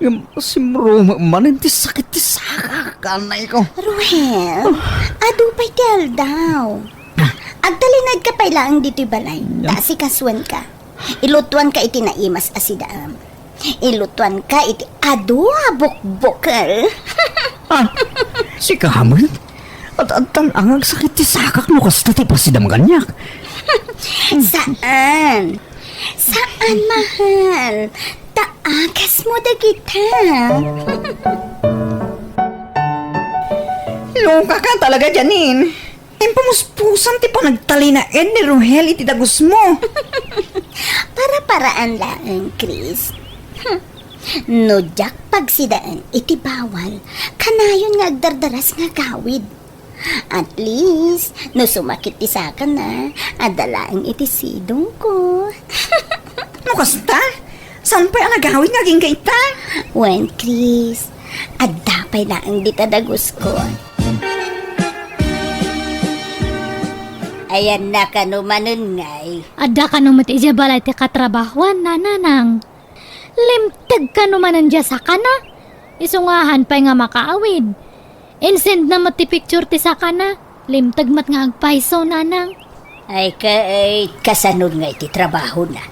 Ngem simrumem manen ti sakit ti sakak, anay ko. Ruhel, adu pay ti aldaw. Ah. Agtalinaedka pay laeng ditoy balay. Ta asikasuenka. Ilutuanka iti naimas a sidaem. Ilutuanka iti adu a bukbukel. Ah, sika met? Ad-adtan a nga agsakit ti sakak no kasta ti pasidam kaniak. Saan? Saan, mahal? Ta agasmo dagita. Loka ka talaga, Janine. Impamuspusan ti panagtalinaed ni Ruhel iti dagusmo. Para-paraan laeng, Chris. Hmm. No diak pagsidaen iti bawal, kanayon nga agdardaras nga agawid. At least, no sumakit ti sakana, adda laeng iti sidongko. No kasta, saan pay a nagawid nga agingga ita? Wen, Chris, adda pay laeng dita daguskon. Ayanna kano manen ngay? Adda kano met idiay balay ti katrabahuanna, Nanang? Limteg kano manen diay sakana? Isu nga haan pay nga makaawid. Insendna met ti picture ti sakana. Limteg met nga agpayso, Nanang. Ay, ket kasano ngay ti trabahona?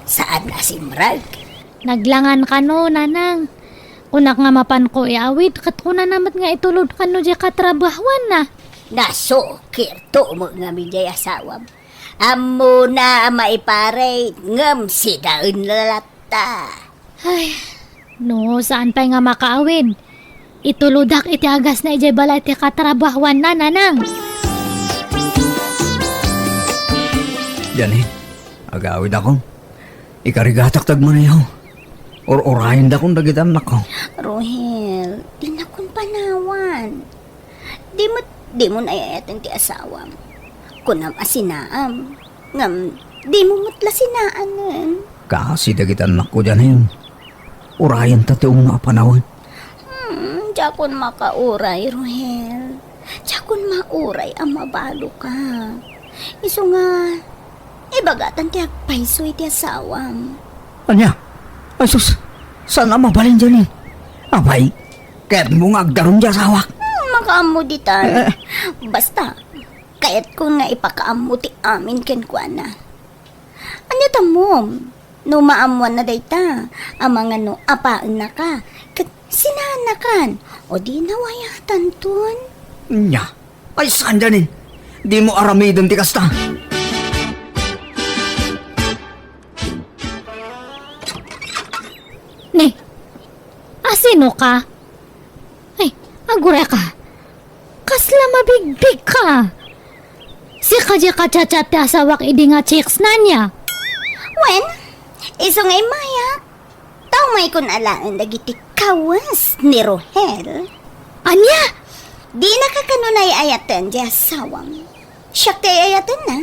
Saan a simrek? Naglangan kano, Nanang. Kunak nga mapanko iawid, ket kunana met nga itulod kano diay katrabahuanna. Nasukirto met ngamin diay asawam. Ammona a maiparit, ngem sidaenna latta. Ay, no, saan pay nga makaawid? Itulodak iti agasna idiay balay ti katrabahuanna, Nanang. Janet, agawidakon. Ikarigatak ti agmaneho. Ur-urayendakon dagiti annakko. Rohel, dinakon panawan. Di met, dimon ay-ayaten ti asawam. Kunam a sinaam, ngem dimo met la sinaanen. Kaasi dagiti annakko, Janet. Urayenta ti umno a panawen. Hmm, diakon makauray, Rohel. Diakon mauray a mabaloka. Isu nga, ibagatan ti agpayso iti asawam. Ania? Ay sus, saan a mabalin, Janet? Apay, kayatmo nga agdarum ti asawak? Hmm, makaammo ditan. Eh. Basta, kayatko nga ipakaammo ti amin kenkuana. Ania tamom? No maammoanna dayta, amangan no apaennaka, ket sinaannakan, o di nawayatanton? Nya, ay saan, Janet? Dimo aramiden ti kasta. Ni, asino ka? Ay, agureka. Kasla mabigbigka. Sika diay ka-chat-chat ti asawak idi nga chicks na nia? Wen, isu nga immayak. Ta umaykon alaen dagiti kawes ni Rohel. Ania? Dinaka kano ay-ayaten diay asawam. Siak ti ay-ayatenna.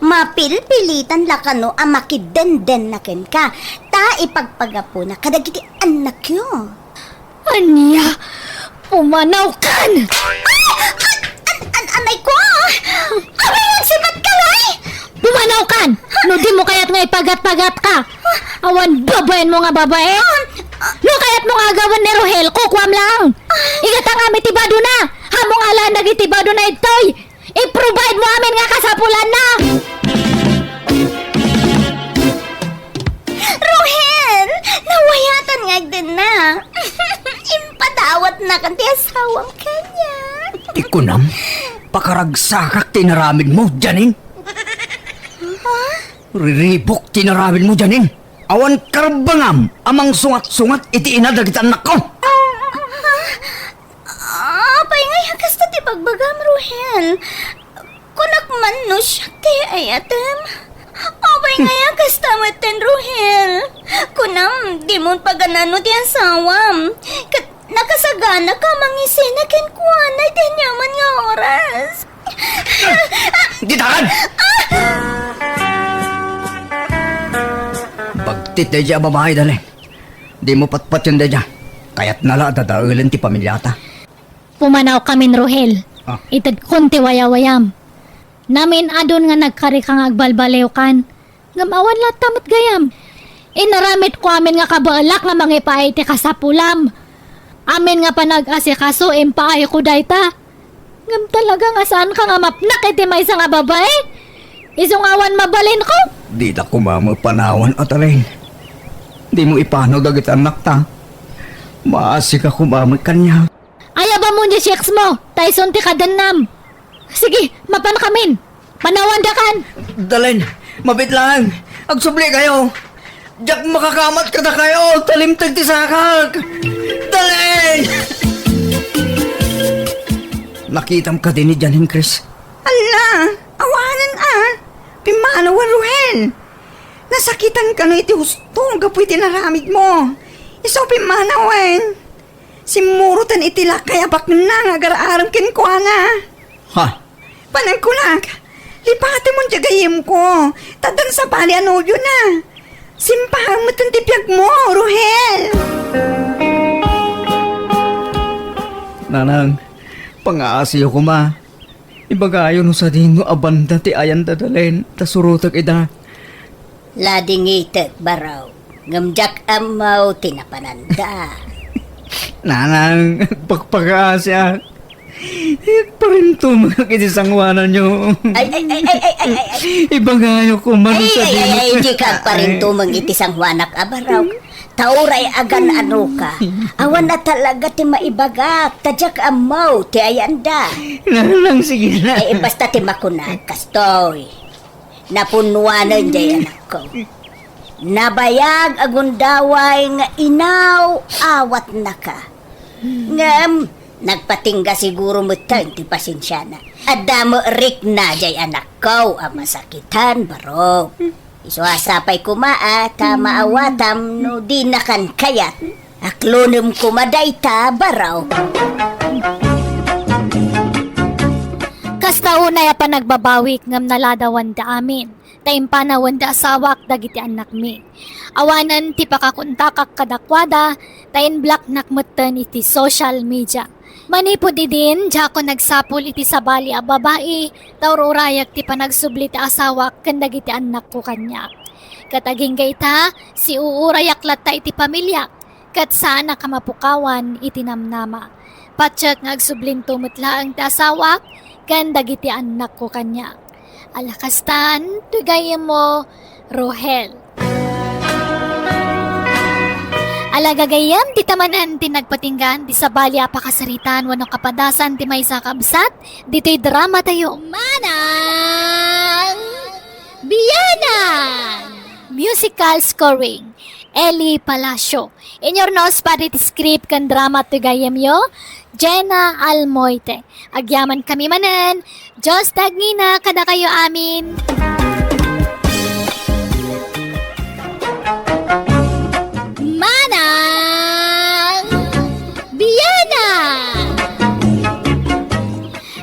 Mapilpilitan la kano a makidenden na kenka, ta ipagpagapuna kadagiti annakyo. Ania? Pumanawkan! Ay! An-, an-, an-, anay ko! Awan, nagsipat ka, Loy! Pumanawkan! No dimo kayat nga ipagat-pagatka! Awan babaenmo nga babae! No kayatmo nga agawen ni Rohel, kukuam lang! Igatangam iti badona! Ammom alaen dagiti badona ditoy! I-provide mo amin nga kasapulanna! Rohel! Nawayatan nga agdenna! Impadawatnakan ti asawam kaniak. Ti kunam, pakaragsakak ti inaramidmo, Janet. Ha? Riribuk ti inaramidmo, Janet. Awan karbengam a mangsungat-sungat iti ina dagiti annakko. Ha? Apay ngay a kasta ti bagbagam, Rohel? Kunak man no siak ti ay-ayatem. Apay ngay a kasta metten, Rohel? Kunam, dimon paganano ti asawam. Ket nakasaganaka a mangisina kenkuana iti aniaman nga oras. Ditakan! Bagtit daydiay a babai, Dalen. Dimo patpatien daydiay. Kayatna la a dadaelen ti pamiliata. Pumanawkamin, Rohel. Ah. Itedkon ti wayawayam. Namin-adon nga nagkarika nga agbalbaliwkan. Ngem awan latta met gayam. Inaramidko amin nga kabaelak nga mangipaay iti kasapulam. Amin nga panag-asikaso, impaayko dayta. Ngem talaga nga saanka nga mapnak iti maysa nga babai? Isu nga awan mabalinko? Dita koma met panawan, Atalin. Dimo ipanaw dagiti annakta. Maasika koma met kaniak. Ayabam mo diay chicks mo, ta isun ti kadennam. Sige, mapankamin. Panawandakan. Dalen, mabiit laeng. Agsubli kayo. Diak makakamat kadakayo, ta limteg ti sakak. Dalen! Nakitam kadi ni Janine, Chris? Ala, awanen a. Pimmanawan, Ruhel. Nasakitan kano iti husto gapu iti naramidmo. Isu pimmanawen. Simmuroten iti lakay a baknang nga agar-arem kenkuana. Ha? Panagkunak, lipatemon diay gayyemko, ta addan sabali a nobiona. Simpaem metten ti biagmo, Rohel. Nanang, pangaasiyo koma. Ibagayo no sadino a banda ti ayan da Dalen, ta surotek ida. Ladingitek, Barok, ngem diak ammo ti napananda. Nanang, agpakpakaasiak. Agparintumengak iti sangoananyo. Ay, ay, ay, ay, ay, ay, ay, ay. Ibagayo koma no Ay, ay, ay, sadino. Ay, dika agparintumeng iti sangoanak a Barok. Ta uray agan-anoka, awan a talaga ti maibagak, ta diak ammo ti ayanda. Nanang, sige na. Ay, basta ti makunak, kastoy. Napunnuanen diay anakko. Nabayag a gundaway nga inaw-awatnaka. Ngem, nagpatingga siguro metten ti pasensiana. Adda met rikna diay anakko a masakitan, Barok. Isu a sapay koma a ta maawatam no dinakan kayat. Aklonem koma dayta, Barok. Kasta unay a panagbabawik ngem naladawan da amin, ta impanawen da asawak dagiti annakmi. Awanen ti pakakontakak kadakuada, ta inblocknak metten iti social media. Manipud idin, diakon agsapul iti sabali a babai, ta ur-urayak ti panagsubli ti asawak ken dagiti annakko kaniak. Ket agingga ita, siuurayak latta iti pamiliak, ket saanak a mapukawan iti namnama. Patiek nga agsublinto met laeng ti asawak ken dagiti annakko kaniak. Ala kastan, ti gayyemmo, Rohel. Ala gagayyem, dita manen ti nagpatinggaan ti sabali a pakasaritaan wenno kapadasan ti maysa a kabsat ditoy drama tayo. Manang Bianang! Musical scoring, Eli Palacio. Inyurnos padi ti script ken drama ti gayyemyo, Jenna Almoite. Agyamankami manen. Dios ti agngina kadakayo amin. Manang Bianang!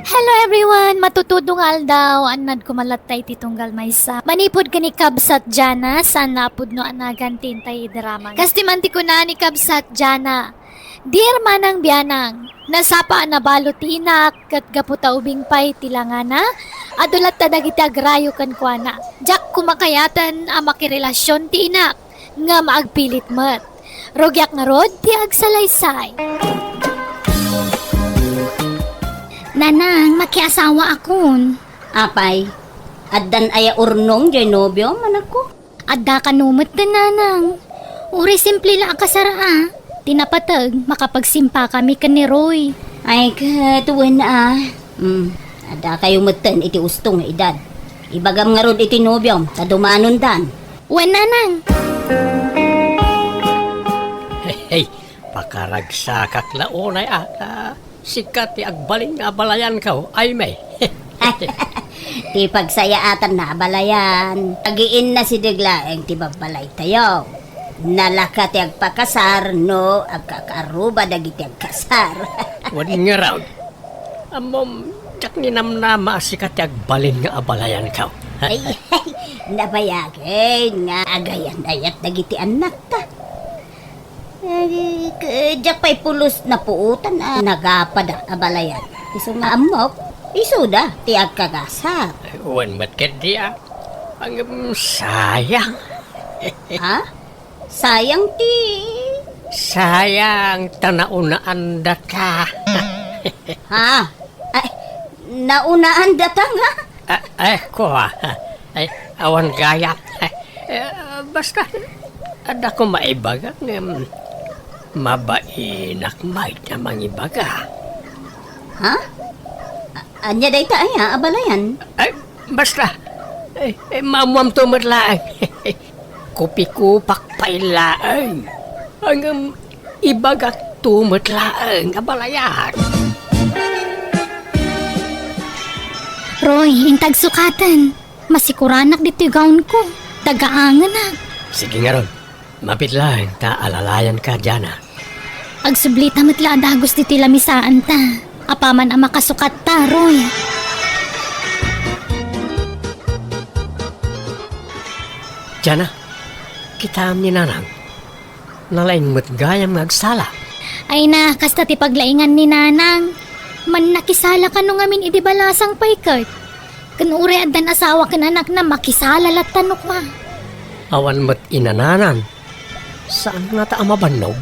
Hello everyone! Matutudong nga aldaw, annad koma latta iti tunggal maysa. Manipud ken ni Kabsat Jana, saan a pudno a nagan ti intay idrama. Kas ti man ti kuna ni Kabsat Jana, Dear Manang Bianang, nasapa a nabalo ti inak, ket gapu ta ubing pay ti langana, adu latta dagiti agrayo kenkuana. Diak koma kayaten a makirelasion ti inak, ngem agpilit met. Rugiak ngarud ti agsalaysay. Nanang, makiasawaakon. Apay, addan aya urnong diay nobiom, anakko? Adda kano metten, nanang. Uray simple la a kasar a. Ti napateg, makapagsimpakami ken ni Roy. Ay, ket wen a. Hmm, adda kayo metten iti usto nga edad. Ibagam ngarud iti nobiom, ta dumanondan. Wen, nanang. Hey, hey, pakaragsakak la unay a, ta sika ti agbalin nga abalayanko, Aimee. Ti pagsayaatanna abalayan, agiinna sideg laeng ti babbalaytayo. Nalaka ti agpakasar no agkakaarruba dagiti agkasar. Wen ngarud, ammom, diak ninamnama a sika ti agbalin nga abalayanko. Ay, nabayagen nga agayan-ayat dagiti annakta. Eh, k-, diak pay pulos napuotan a nagapad a balayan. Isu nga ammok, isuda ti agkagasat. Wen met ketdi a. Ngem sayang. Ha? Sayang ti Sayang ta naunaandata. Ha? Ay, naunaandata nga? Ah, eh, kua. Ay, awan gayam. Eh, basta, adda ko maibaga ngem mabainak met a mangibaga. Ha? A-, ania dayta aya a balayan? Ay, basta. Ay, eh, maammoamto met laeng. Kupikupak pay laeng. Ngem ibagakto met laeng a balayan. Roy, intag sukaten. Masikuranak ditoy gownko. Tagaangenak. Sige ngarud. Mabiit laeng ta alalayanka, Jana. Agsublita met la a dagus ditoy lamisaanta. Apaman a makasukatta, Roy. Jana, kitaem ni Nanang. Nalaing met gayam nga agsala. Ay na, kasta ti paglaingan ni Nanang. Mannakisala kano ngamin idi balasang pay ket. Ken uray addan asawa ken anakna, makisala latta no kua. Awan met inananan. Saan ngata a mabannog?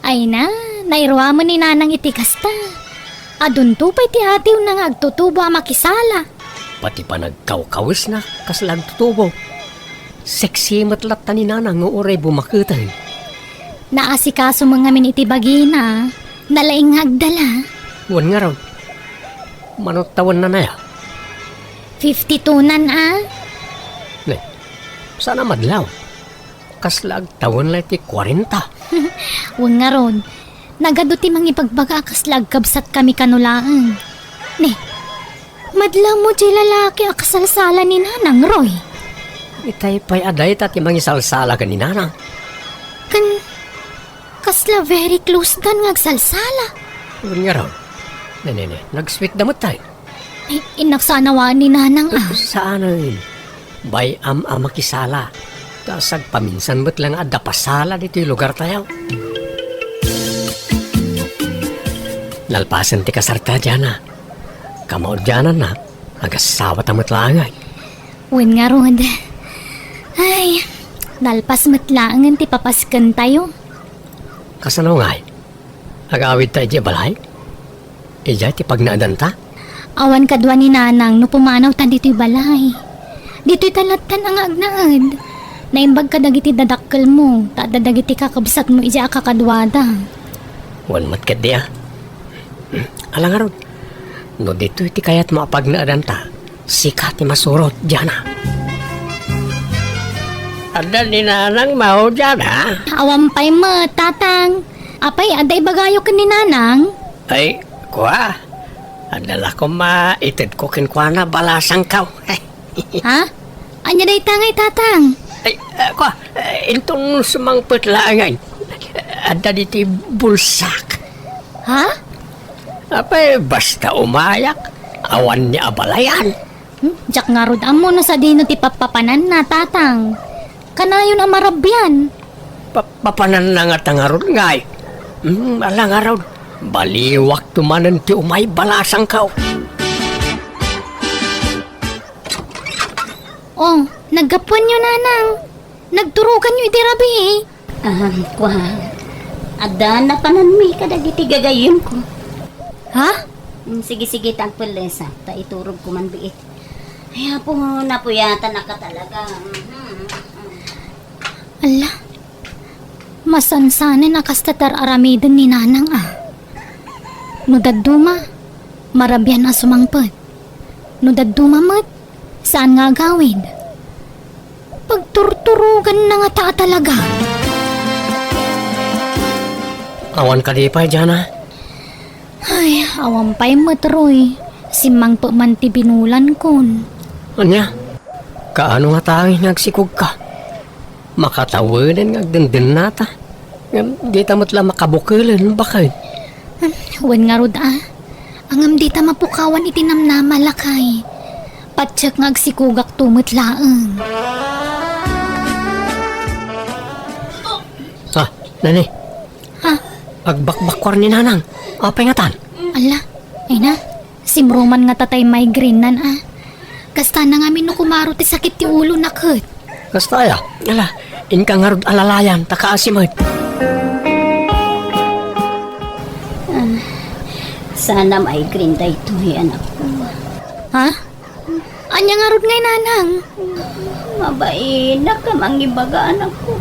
Ay na, nairuamen ni Nanang iti kasta. Adunto pay ti atiwna nga agtutubo a makisala. Pati panagkawkawesna, kasla agtutubo. Sexy met latta ni Nanang nga uray bumaketen. Naasikaso met ngamin iti bagina, nalaing nga agdala. Wen ngarud, mano tawenna aya? Fifty-two-nan a. Ne, saan a madlaw? Kasla agtawen la iti kuarenta. Wen ngarud, nagadu ti mangibagbaga a kasla agkabsatkami kano laeng. Ne, madlaw mo diay lalaki a kasalsala ni Nanang, Roy. Itay pay a dayta ti mangisalsala ken ni Nanang. Ken kasla very close-dan nga agsalsala. Wen ngarud. Ne, ne, ne, nagsweetda met tay. Ay, innak saan a waan ni Nanang a. Saanen. Bay-am a makisala. Ta sagpaminsan met la nga adda pasala ditoy lugartayo. Nalpasen ti kasarta, Jana. Kamaudiananna, agasawata met laeng ay. Wen ngarud. Ay, nalpas met laengen ti papaskentayo. Kasano ngay? Agawidta idiay balay? Idiay ti pagnaedanta? Awan kadua ni Nanang no pumanawtan ditoy balay. Ditoyta lattan a nga agnaed. Naimbag kadagiti dadakkelmo, ta adda dagiti kakabsatmo idiay a kakaduada. Wen met ketdi a. Ala ngarud, no ditoy ti kayatmo a pagnaedanta, sika ti masurot, Jana. Adda ni Nanang mao, Jana? Awan pay met, Tatang. Apay, adda ibagayo ken ni Nanang? Ay, kua. Adda la koma itedko kenkuana balasangko. Ha? Ania dayta ngay, Tatang? Ay, ah, kua, eh, inton sumangpet laeng ngay. Adda ditoy bulsak. Ha? Apay, basta umayak, awan ni abalayan. Hmm, diak ngarud ammo no sadino ti pappapananna, Tatang. Kanayon a marabian. Pa-, papananna ngata ngarud ngay. Hmm, ala ngarud. Baliwakto manen ti umay balasangko. Oh, naggapuanyo, Nanang. Nagturoganyo iti rabii. Ah, kua. Adda napananmi kadagiti gagayyemko. Ha? Mm, sige, sige, ta agpellesa, ta iturogko man biit. Ay, apo, napuyatanaka talaga. Mhm. Ala, masansanen a kasta ti ar-aramiden ni Nanang a. No dadduma, marabian a sumangpet. No dadduma met, saan nga agawid. Pagturturoganna ngata a talaga. Awan kadi pay, Jana? Ay, awan pay met, Roy. Simmangpet man ti binulankon. Ania? Kaano ngata nga agsikogka? Makataweden nga agdendennata. Ngem dita met la makabukelen, baket. Hmm, wen ngarud a. Ngem dita mapukawan iti namnama, lakay. Patiek nga agsikogakto met laeng. Ah, nani? Ha? Agbakbakkuar ni Nanang. Apay ngatan? Ala, ay na. Simruman ngata tay migraine-nan a. Kasta na ngamin no kumaro ti sakit ti ulona ket. Kasta aya? Ala, inka ngarud alalayan, ta kaasi met. Ah, sana migraine daytoy, anakko. Ha? Ania ngarud ngay, Nanang? Mabainak a mangibaga, anakko.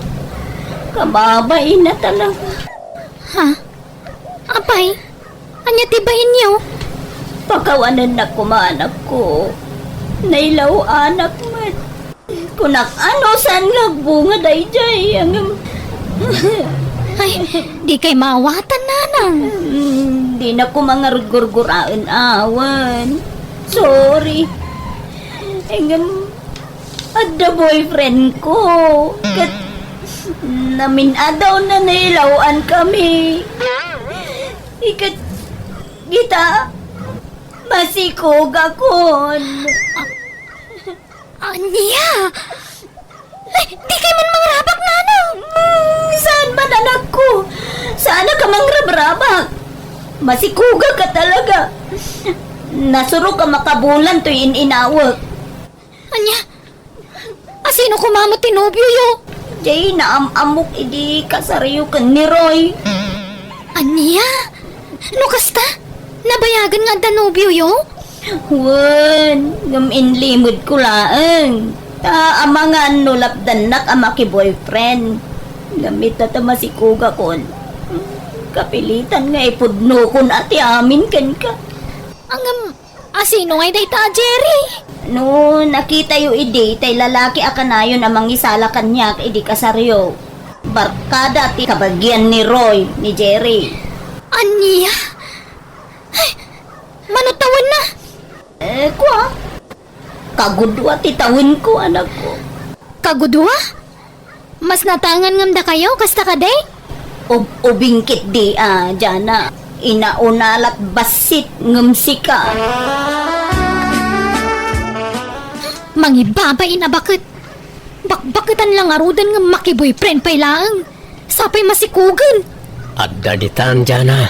Kababain a talaga. Ha? Apay? Ania ti bainyo? Pakawanennak koma, anakko. Nailaw-anak met. Kunak, ano, saan nga agbunga daydiay? Ngem, ay, dikay maawatan, Nanang. Mm, dinak koma ngarud gurguraen awan. Sorry. Ngem, adda boyfriend ko. Ket Namin-adaw na nailaw-an kami. Iket kita, masikogakon. Ania? Ay, di kay man mangrabak, nanang! Mm, saan man, anakko? Saan ka mangrabrabak? Masikogak ka talaga. Nasurok a makabulan toy in-inawek. Ania? Asino koma met ti nobioyo? Jay, naam-ammok idi kasaryo ken ni Roy. Ania? No kasta, nabayagen nga adda nobioyo? Wen, ngem inlimedko laeng. Ta amangan no lapdannak a maki-boyfriend. Ngem ita ta masikogakon. Kapilitan nga ipudnokon a ti amin kenka. Ngem, asino ngay dayta a Jerry? No nakitayo idi, tay lalaki a kanayon a mangisala kaniak idi kasaryo. Barkada ti kabagian ni Roy, ni Jerry. Ania? Ay, mano tawenna? Eh, kua? Kagudua ti tawenko, anakko. Kagudua? Mas natangan ngem dakayo, kasta kadi? Ub-, ubing ketdi a, Jana. Inauna lat bassit ngem sika. Mangibabain a baket. Bakbaketan la ngaruden ngem maki-boyfriend pay laeng. Sapay masikogen. Adda ditan, Jana.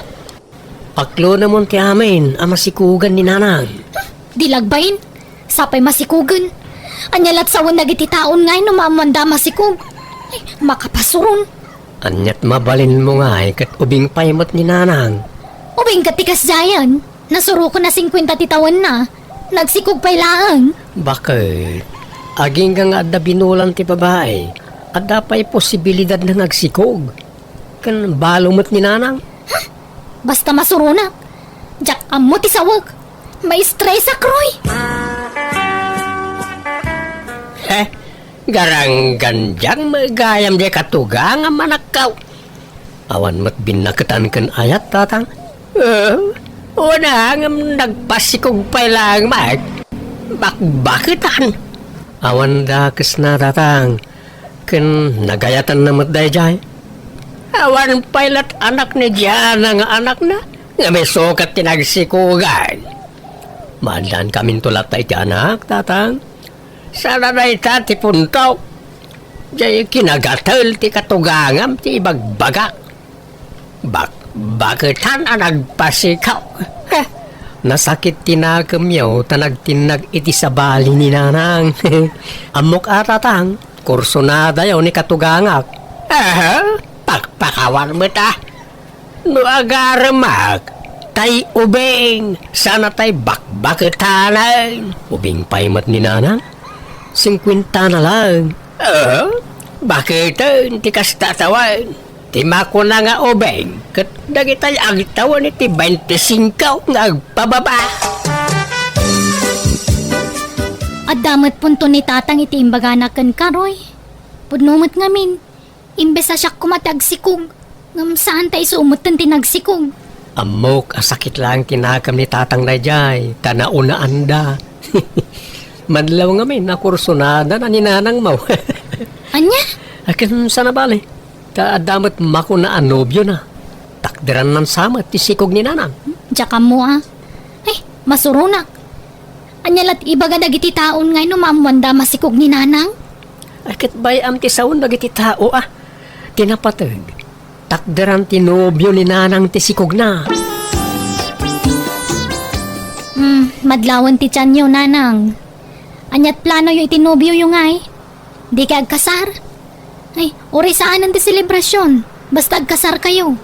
Paklonemon ti amin a masikogan ni nanang. Di lagbain, sapay masikogen. Ania lat sawen dagiti taon ngay no maammoanda a masikog? Ay, makapasuron. Aniat mabalinmo ngay ket ubing pay met ni nanang? Ubing ket ti kasdiayen, nasuroken a singkuenta ti tawenna, nagsikog pay laeng. Baket, agingga nga adda binulan ti babai, adda pay posibilidadna nga agsikog. Ken balo met ni nanang. Basta masuronak. Diak ammo ti sawek. Maistresak, Roy. He, garanggandiang met gayam diay katugangam, anakko. Awan met binnaketan ken ayat, tatang. Eh, una, ngem nagpasikog pay laeng met. Bakbaketan. Awan dakesna, tatang. Ken nagayatanna met daydiay. Awan pay lat anak ni Diana nga anakna, ngem isu ket ti nagsikogan. Maaddaankaminto latta iti anak, tatang. Saan a dayta ti puntok. Diay kinagatel ti katugangam ti ibagbagak. Bak-, baketan a nagpasikog. Heh, nasakit ti nakemyo ta nagtinnag iti sabali ni nanang. Ammok a, tatang, kursunadayo ni katugangak. Aha, pakpakawan met a. No agaremak, tay ubing, saan a tay bakbaketanen. Ubing pay met ni nanang? Singkuentana laeng. Aha, baketen ti kasta tawen. Ti makuna nga ubing ket dagitay agtawen iti baintisingko nga agpababa. Adda met punto ni tatang iti imbagana kenka, Roy. Pudno met ngamin, imbes a siak koma ti agsikog, ngem saan ta isu metten ti nagsikog. Ammok a sakit laeng ti nakem ni tatang daydiay, ta naunaanda. Madlaw ngamin a kursunada na ni nanangmo. Ania? Akin sana bale. Ta adda met makuna a nobiona. Takderanna sa met ti sikog ni nanang. Diak ammo a. Ay, masuronak. Ania lat ibaga dagiti taon ngay no maammoanda a masikog ni nanang? Ay, ket bay-am ti sawen dagiti tao a. Ti napateg, takderan ti nobio ni nanang ti sikogna. Hmm, madlawen ti tianyo, nanang. Aniat planoyo iti nobioyo ngay? Dikay agkasar? Ay, uray saanen ti selebrasion. Basta agkasarkayo.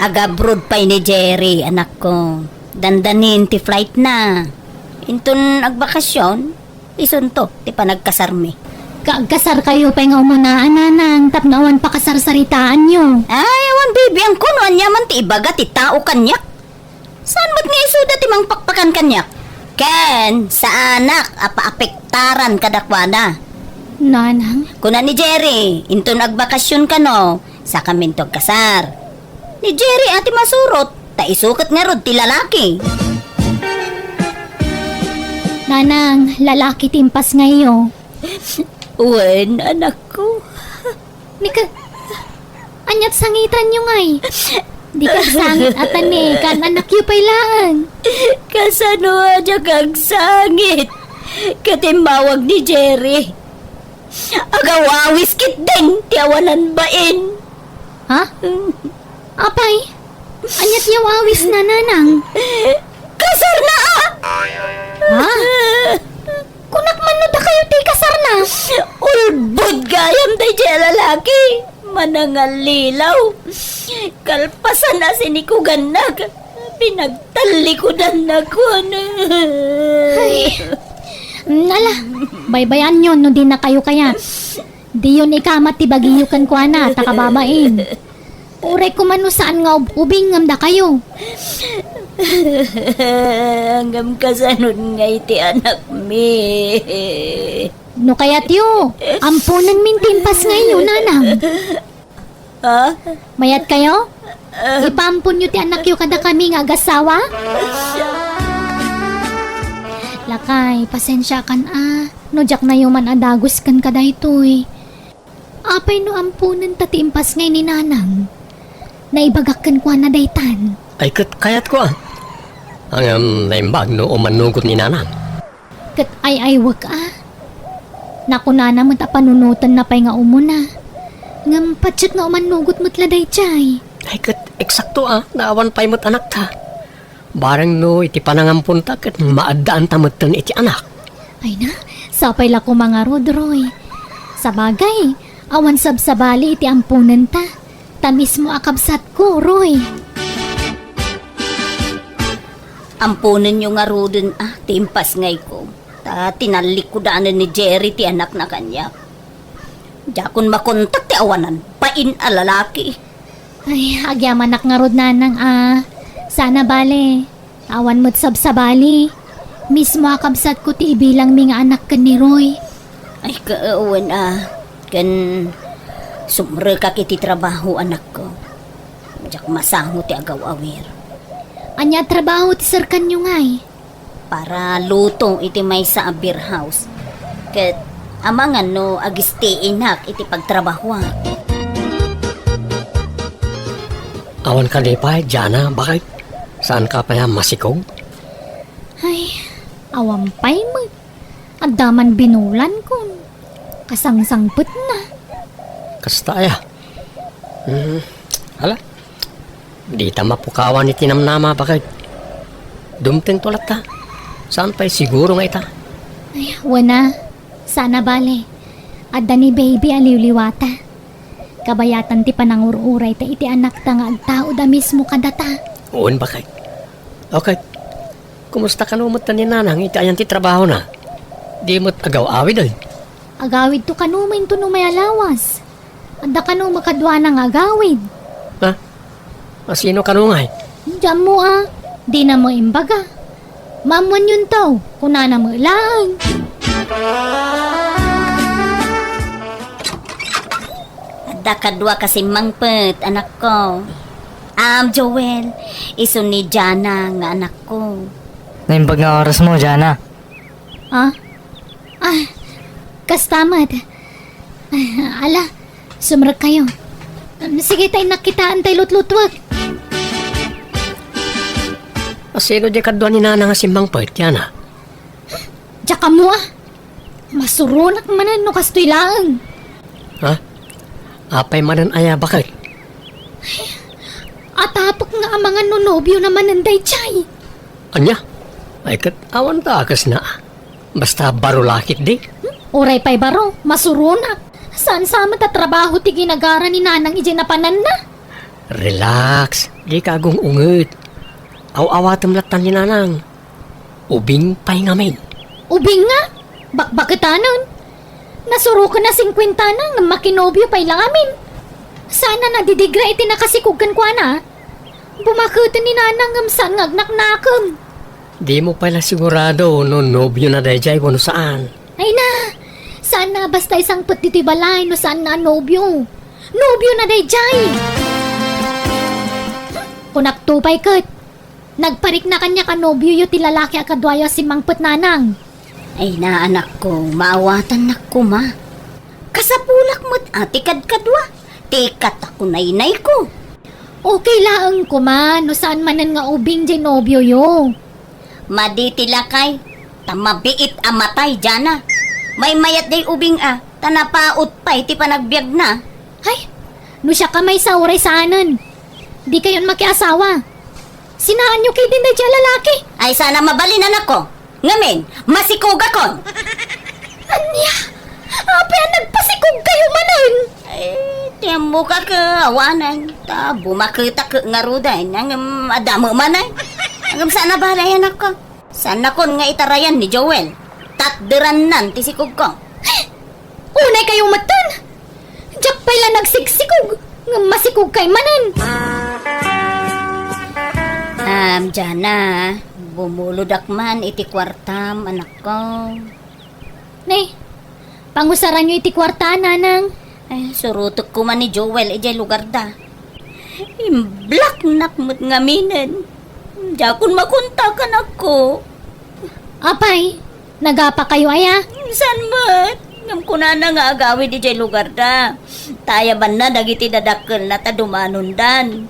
Agabroad pay ni Jerry, anakko. Dandanin ti flightna. Inton agbakasion, isunto ti panagkasarmi. Kaagkasarkayo pay nga umunaan, nanang, tapno awan pakasarsaritaanyo. Ay, awan bibiangko no ania man ti ibaga ti tao kaniak. Saan met nga isuda ti mangpakpakan kaniak? Ken saanak a paapektaran kadakuada. Nanang? Kuna ni Jerry, inton agbakasion kano, sakaminto agkasar. Ni Jerry a ti masurot, ta isu ket ngarud ti lalaki. Nanang, lalaki ti impasngayyo. Wen, anakko. Ni ka-, aniat sangitanyo ngay? Dika agsangit a tanekan, anakyo pay laeng. Kasano a diak agsangit? Ket immawag ni Jerry. Agaw-awis ketdin ti awanan bain. Ha? Apay, ania ti aw-awisna, nanang? Kasarna a! Ha? Kunak man no dakayo ti kasarna. Ulbod gayam daydiay a lalaki. Manangallilaw. Kalpasan a sinikugannak, pinagtallikudannak. Ay, ala, baybayanyon no dinakayo kayat. Diyon ikamat ti bagiyo kenkuana, ta kababain. Uray koma no saan nga ub-ubing ngem dakayo. Ngem kasanod ngay ti anakmi? No kayatyo, amponenmin ti impas ngayyo, nanang. Ha? Mayat kayo? Ipaamponyo ti anakyo kadakami nga agasawa? Lakay, pasensiakan a, no diak nayo man a dagus kenka daytoy. Apay no amponenta ti impas ngay ni nanang? Naibagak kenkuana daytan. Ay, ket kayatko a. Ngem naimbag no umannugot ni nanang. Ket ay-aywek a. Nakunana met a panunotenna pay nga umuna. Ngem patiek nga umannugot met la daydiay. Ay, ket eksakto a, naawan pay met anakta. Bareng no iti panangamponta ket maaddaanta metten iti anak. Ay na, sapay la koma ngarud, Roy. Sabagay, awan sabsabali iti amponenta. Ta mismo a kabsatko, Roy. Amponenyo ngaruden a ti impas ngayko. Ta tinallikudanen ni Jerry ti anakna kaniak. Diakon makontak ti awanan bain a lalaki. Ay, agyamanak ngarud, nanang a. Saan a bale. Awan met sabsabali. Mismo a kabsatko ti ibilangmi nga anak ken ni Roy. Ay, kawen a. Ken sumrekak iti trabaho, anakko. Diak masango ti agaw-awir. Ania a trabaho ti serkanyo ngay? Para luto iti maysa a beer house. Ket amangan no agistiinak iti pagtrabahoak. Awan kadi pay, Jana, bakit? Saan ka pay a masikog? Ay, awan pay met. Adda man binulan kun kasangsangpetna. Kasta aya. Hmm, ala. Dita mapukawan iti namnama, bakit? Dumtengto latta. Saan pay siguro nga ita? Ay, wen a. Saan a bale. Adda ni baby a liwliwata. Kabayatan ti panangur-urayta iti anakta nga agtaud a mismo kadata. Wen, bakit? Okay. Kumusta kano met ni nanang iti ayan ti trabahona? Di met agaw-awid, ay? Agawidto kano met inton umay a lawas. Adda kano makaduana nga agawid. Ha? Asino kano ngay? Diammo a, dina met imbaga. Maammoanyonto, kunana met laeng. Adda kaduak a simmangpet, anakko. Am, Joel, isu ni Jana nga anakko. Naimbag nga orasmo, Jana. Ah? Ah, kasta met. Ah, ala, sumrekkayo. Sige, ta innak kitaen tay lutlutuek. Asino diay kadua ni nanang a simmangpet, Jana? Diak ammo a. Masuronak manen no kastoy laeng. Ha? Apay manen aya, bakit? Atapek nga amangan no nobiona manen daydiay. Ania? Ay, ket awan ta a kasna. Basta baro la ketdi. Hmm? Uray pay baro, masuronak. Saan sa met a trabaho ti ginagara ni nanang idiay napananna? Relax, dika agung-unget. Aw-awatem latta ni nanang. Ubing pay ngamin. Ubing nga? Bakbaketanen? Nasuroken a singkuentana ngem makinobio pay la ngamin. Saan a nadidigra iti nakasikog kenkuana? Bumaketen ni nanang ngem saan nga agnaknakem. Dimo pay la sigurado no nobiona daydiay wenno saan. Ay na! Saan na basta isangpet ditoy balay no saan na a nobio. Nobiona daydiay! Kunakto pay ket, nagparikna kaniak a nobioyo ti lalaki a kaduayo a simmangpet, nanang. Ay na, anakko, maawatannak koma. Kasapulak met a ti kadkadua, ti katakunaynayko. Okay laeng koma no saan manen nga ubing diay nobioyo. Madi ti lakay, ta mabiit a matay, Jana. Maymayat diay ubing a, ta napaut pay ti panagbiagna. Ay, no siak a maysa uray saanen. Dikayon makiasawa. Sinaanyo ketdin daydiay a lalaki. Ay, saan a mabalin, anakko. Ngamin, masikugakon. Ania? Apay a nagpasikugkayo manen? Ay, ti ammok a ke, awanen. Ta bumaketak ngaruden. Ngem adda met manen. Ngem saan a balay, anakko. Saannakon nga itarayan ni Joel. Tatderannan ti sikugko. Unaykayo metten! Diak pay la nagsiksikog, ngem masikogkay manen. Am, Jana, bumulodak man iti kuartam, anakko. Ne, pangusaranyo iti kuarta, nanang. Ay, surotek koma ni Joel idiay lugarda. Imblaknak met ngaminen. Diakon makontak, anakko. Apay, nagapakayo aya? Saan met? Ngem kunana nga agawid idiay lugarda. Ta ayabanna dagiti dadakkelna ta dumanondan.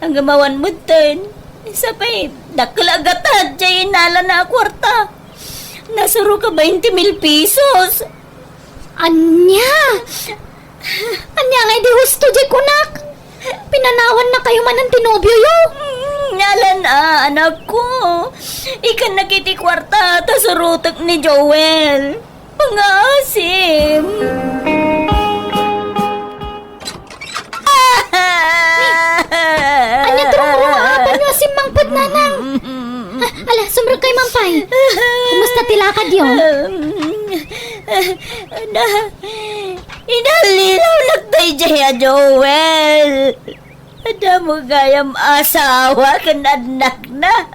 Ngem awan metten. Sapay, dakkel a gatad diay innalana a kuarta. Nasuro ka bainte mil pesos. Ania? Ania nga idi husto diay kunak? Pinanawannakayo manen ti nobioyo? Mm, alan a, anakko. Ikannak iti kuarta ta surotek ni Joel. Pangaasim. Ania ti rungrungaatan nga simmangpet, nanang? Ah, ala, sumrekkay man pay. Kumusta ti lakadyo? Na, inallilawnak daydiay a Joel. Adda met gayam asawa ken annakna.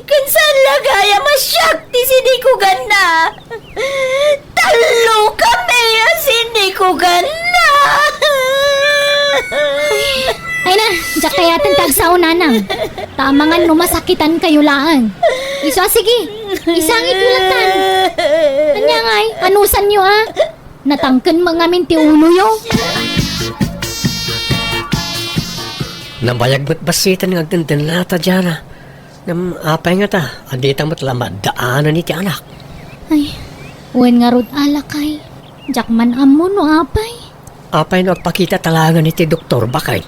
Ken saan la gayam a siak ti sinikuganna. Tallo kami a sinikuganna. Ay na, diak kayaten ti agsao, nanang. Ta amangan no masakitankayo laeng. Isu a, sige, isangityo lattan. Ania ngay, anusanyo a? Natangken met ngamin ti uloyo. Nabayag met bassiten nga agdendennata, Jana. Ngem apay ngata a dita met la maaddaanen iti anak? Ay, wen ngarud a, lakay. Diak man ammo no apay. Apay no agpakitata laengen iti doktor, baket?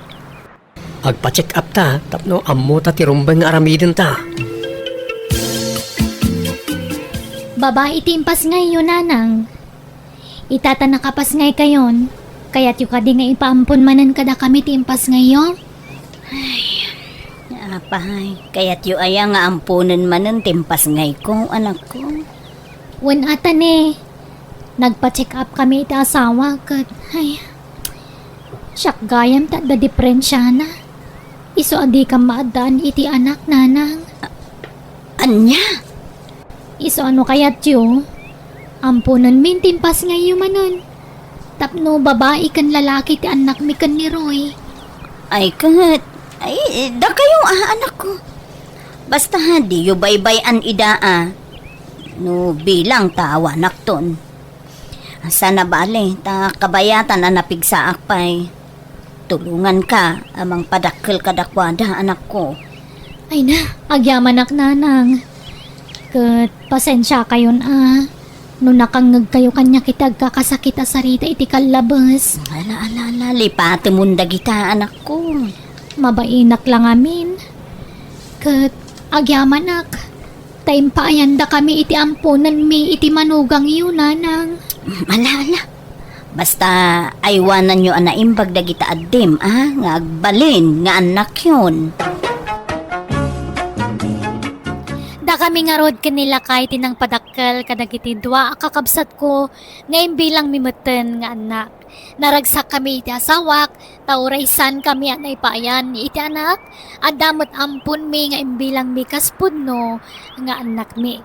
Agpa-check up ta tapno ammota ti rumbeng nga aramidenta. Babai ti impasngayyo, nanang. Ita ta nakapasngaykayon, kayatyo kadi nga ipaampon manen kadakami ti impasngayyo? Ay, apay, kayatyo aya nga amponen manen ti impasngayko, anakko? Wen a ta ne, nagpa-check up kami iti asawa ket, ay, siak gayam ta adda diperensiana. Isu a dikam maaddaan iti anak, nanang. Ania? Isu a no kayatyo, amponenmin ti impasngayyo manen. Tapno babai ken lalaki ti annakmi ken ni Roy. Ay ket, ay, dakayo a, anakko. Basta diyo baybay-an ida a. No bilang ta awanakton. Saan a bale, ta kabayatan a napigsaak pay. Tulonganka a mangpadakkel kadakuada, anakko. Ay na, agyamanak, nanang. Ket pasensiakayon a no nakangngegkayo kaniak iti agkakasakit a sarita iti kallabes. Ala, ala, ala, lipatemon dagita, anakko. Mabainak la ngamin. Ket agyamanak. Ta impaayandakami iti amponenmi iti manugangyo, nanang. Ala, ala. Basta aywananyo a naimbag dagita addim, a, nga agbalin nga annakyon. Dakami ngarud ken ni lakay ti nangpadakkel kadagiti dua a kakabsatko nga imbilangmi metten nga annak. Naragsakkami iti asawak, ta uray saankami a naipaayan iti anak, adda met amponmi nga imbilangmi kas pudno nga annakmi.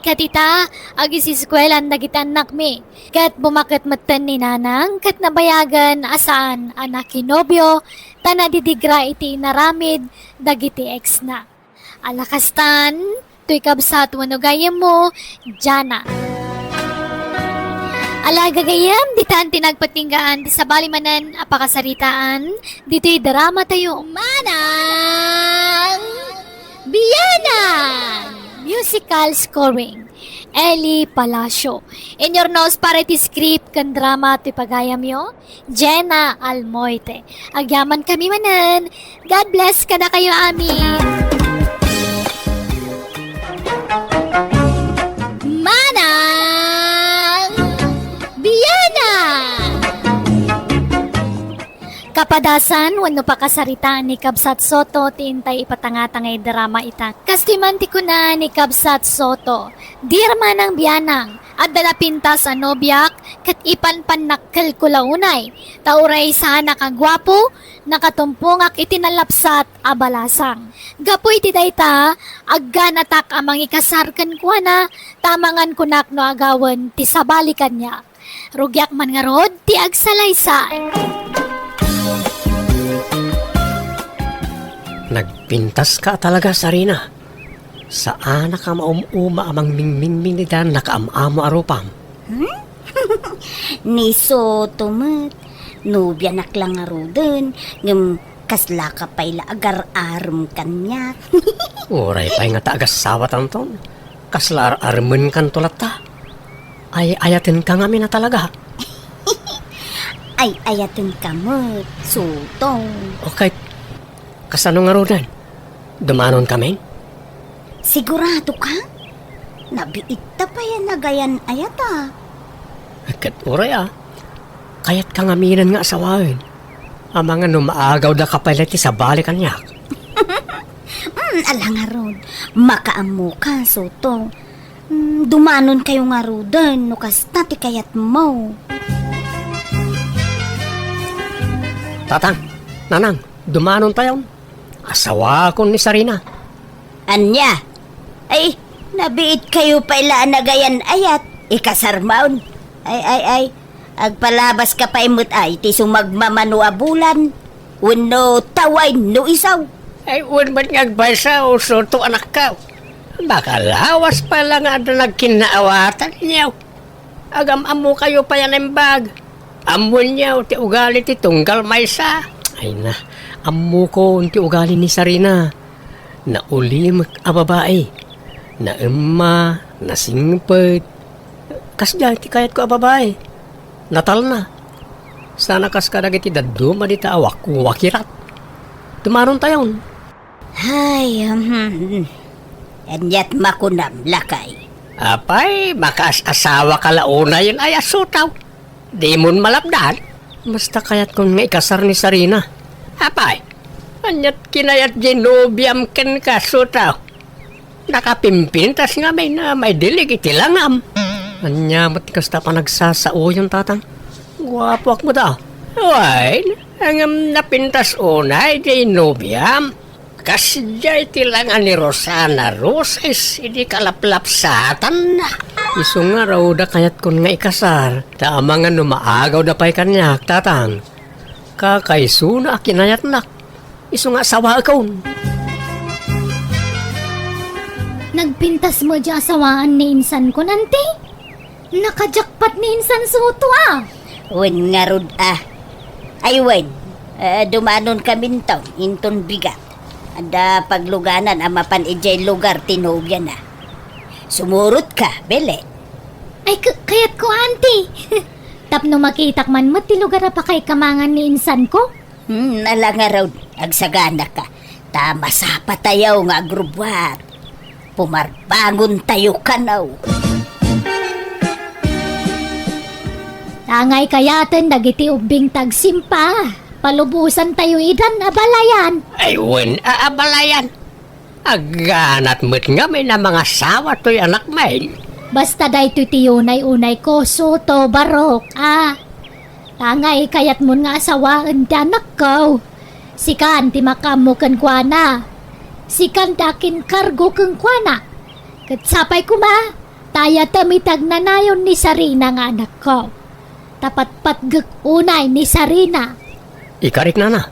Ket ita, agisiskuelaan dagiti annakmi. Ket bumaket metten ni nanang ket nabayagen a saan a nakinobio ta nadidigra iti inaramid dagiti ex-na. Ala kastan, toy kabsat wenno gayyemmo, Jana. Ala gagayem, ditan ti nagpatinggaan ti sabali manen a pakasaritaan ditoy drama tayo. Manang Bianang! Musical scoring, Eli Palacio. Inyurnos para iti script ken drama ti pagayamyo, Jenna Almoite. Agyaman kami manen. God bless kadakayo amin. Manang Bianang! Kapadasan wenno pakasaritaan ni Kabsat Soto ti intay ipatangtangay drama ita. Kastoy man ti kuna ni Kabsat Soto, "Dear Manang Bianang, adda napintas a nobiak ket ipanpannakkelko la unay, ta uray saan a kaguapo, nakatumpongak iti nalapsat a balasang. Gapu iti dayta, agganatak a mangikasar kenkuana, ta amangan kunak no agawen ti sabali kaniak. Rugiak man ngarud ti agsalaysay." Nagpintaska talaga, Sarina. Saanak a maum-uma a mangmingmingming ida nakaam-amo a rupam. Hmm? Ni Soto met, nobianak la ngaruden, ngem kaslaka pay la agar-arem kaniak. Uray pay nga ta agasawatanton, kasla ar-aremenkanto latta. Ay-ayatenka ngamin a talaga. Ay-ayatenka met, Soto. Okay, kasano ngaruden? Dumanon kami? Sigurado ka? Nabiitta pay a nagayan-ayat a. Ket uray a, kayatka ngaminen nga asawaen. Amangan no maagawda ka pay la iti sabali kaniak. Hmm, ala ngarud, makaammoka, Soto. Hmm, dumanonkayo ngaruden no kasta ti kayatmo. Tatang, Nanang, dumanontayon. Asawakon ni Sarina. Ania? Ay, nabiitkayo pay la a nagayan-ayat. Ikasarmon. Ay, ay, ay. Agpalabaska pay met ay ti sumagmamano a bulan. Wenno tawain no isaw. Ay, wen met nga agbaysa, Soto anakko. Makalawas pay la nga adda nagkinnaawatan, nyaw. Agam-ammokayo pay a naimbag. Ammonyo ti ugali ti tunggal maysa. Ay na, ammokon ti ugali ni Sarina. Naulimek a babai. Naemma, nasingpet. Kasdiay ti kayatko a babai. Natalna. Sana kas kadagiti dadduma dita a wakirat. Dumanontayon. Ay, hmm. Aniat makunam, lakay? Apay, makaas-asawaka la unayen ay a Soto. Dimon malapdan? Basta kayatkon nga ikasar ni Sarina. Apay, aniat kinayat diay nobiam kenka, Soto? Nakapimpintas ngamin a maidilig iti langam. Ania met ti kasta panagsasaoyon, Tatang? Guapoak met a. Wen, ngem napintas unay diay nobiam. Kasdiay ti langa ni Rosana Roses idi kalaplapsatanna. Isu ngarud a kayatkon nga ikasar, ta amangan no maagawda pay kaniak, Tatang. Kakaisuna a kinayatnak. Isu nga asawaekon. Nagpintas met diay asawaan ni insanko, Nanti? Nakajakpat ni insan Soto a. Wen ngarud a. Ay wen, eh, dumanon kaminto inton bigat. Adda pagluganan a mapan idiay lugar ti nobiana. Sumurotka, Belen. Ay, k-, kayatko, Auntie. Tapno makitak man met ti lugar a pakay kamangan ni insanko. Hmm, ala ngarud, agsaganaka. Ta masapatayo nga agrubbuat. Pumarbangontayo kano. Tangay kayaten dagiti ubbing tagsimpa, palubosantayo idan abalayan. Ay, wen a abalayan. Agganat met ngamin a mangasawa toy anakmin. Basta daytoy ti unay-unayko, Soto, barok, a. Tangay kayatmon nga asawaen ti anakko. Sikan ti makaammo kenkuana. Sikan ti akinkargo kenkuana. Ket sapay koma, ta ayatem iti agnanayon ni Sarina nga anakko. Ta patpatgek unay ni Sarina. Ikarik, nana,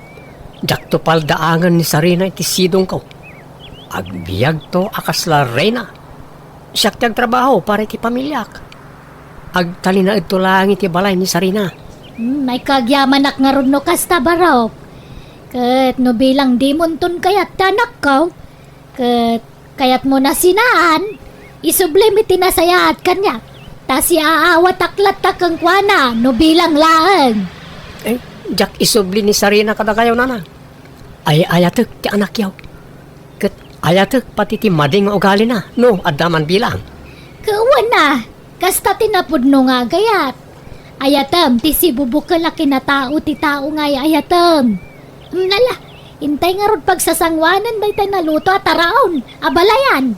diakto paldaangen ni Sarina iti sidongko. Agbiagto a kasla reyna. Siak ti agtrabaho para iti pamiliak. Agtalinaedto laeng iti balay ni Sarina. Hmm, ay kagyamanak ngarud no kasta, Barok. Ket no bilang dimonton kayat ti anakko, ket kayatmo na sinaan, isublim iti nasayaat kaniak. Ta siaawatak latta kenkuana no bilang laeng. Eh, diak isubli ni Sarina kadakayo, Nanang. Ay-ayatek ti anakyo. Ket ayatek pati ti madi nga ugalina, no adda man bilang. Ket wen a, kasta ti napudno nga agayat. Ayatem ti sibubukel a kinatao ti tao nga ay-ayatem. Hmm, ala, intay ngarud pagsasangoanan daytay naluto a taraon a balayan.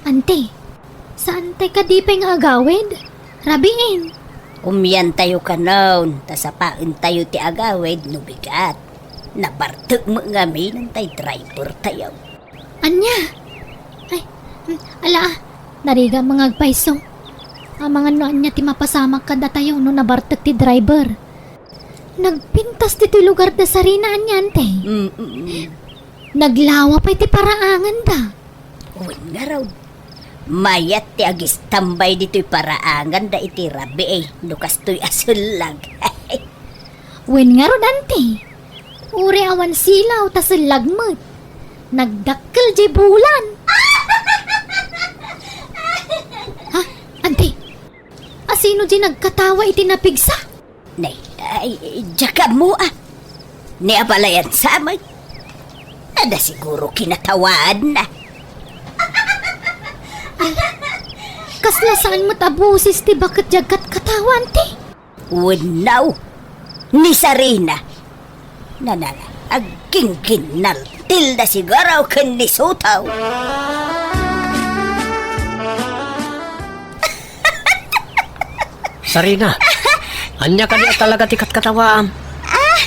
Anti, saantay kadi pay nga agawid? Rabiin. Kumiantayo kanon, ta sapaentayo ti agawid no bigat. Nabartek met ngamin tay driver tayo. Ania? Ay, mm, ala, ah, narigat nga agpayso. Amangan no ania ti mapasamak kadatayo no nabartek ti driver. Nagpintas ditoy lugar da Sarina, ania, anti? Mm, mm, mm. Naglawa pay ti paraanganda. Wen ngarud, mayat ti agistambay ditoy paraanganda iti rabii, eh, no kastoy a sellag. Wen ngarud, anti, uray awan silaw ta sellag met. Nagdakkel di bulan. Ha? Anti, asino di nagkatawa iti napigsa? Nay, ay, diak ammo, ah. Ni abalayan sa met. Adda siguro kinatawaanna. Ay, kasla saan met a boses ti baket di agkatkatawa, anti? Wenno, ni Sarina. Nanang, aggingginnaltilda siguro ken ni Sotaw. Sarina, ania kadi a talaga ti katkatawaam? Ah,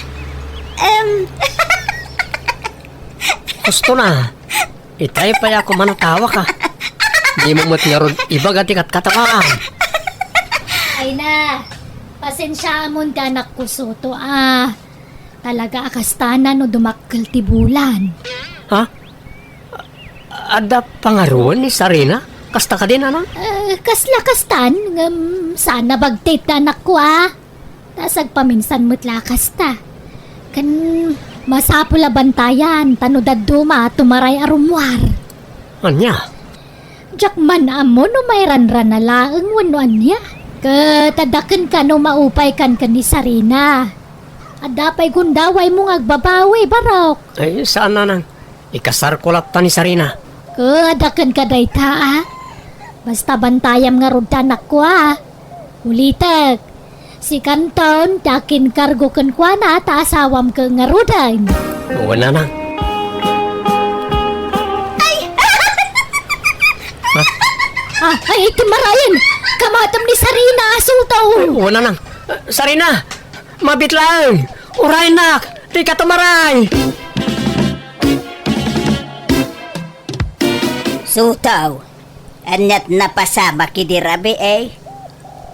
em. Husto na. Itay pay a kumanatawa ka. Dimo met ngarud ibaga ti katkatawaam. Ay na, pasensiaamon ti anakko, Soto, ah. Talaga a kasta na no dumakkel ti bulan. Ha? Adda pangaruan ni Sarina? Kasta kadi, Nanang? Eh, kasla kastan, ngem saan a bagtit ti anakko, ah. Ta sagpaminsan met la kasta. Ken masapul a bantayan, ta no dadduma, tumaray a rummuar. Ania? Diak man ammo no mairanrana laeng wenno ania. Ket adda kenka no maupaykan ken ni Sarina. Adda pay gundawaymo nga agbabawi, Barok. Ay, saan, Nanang. Ikasarko latta ni Sarina. Ket adda kenka dayta, ah. Basta bantayam ngarud ti anakko, ah. Ulitek, sikanton ti akinkargo kenkuana ta asawam ket ngaruden. Wen, Nanang. Ay! Ha? Ah, ay, ti marayen! Kamatem ni Sarina, Sotaw! Wen, Nanang. Sarina! Mabit laeng! Uraynak! Dika tumaray! Sotaw, aniat napasamak idi rabii, eh?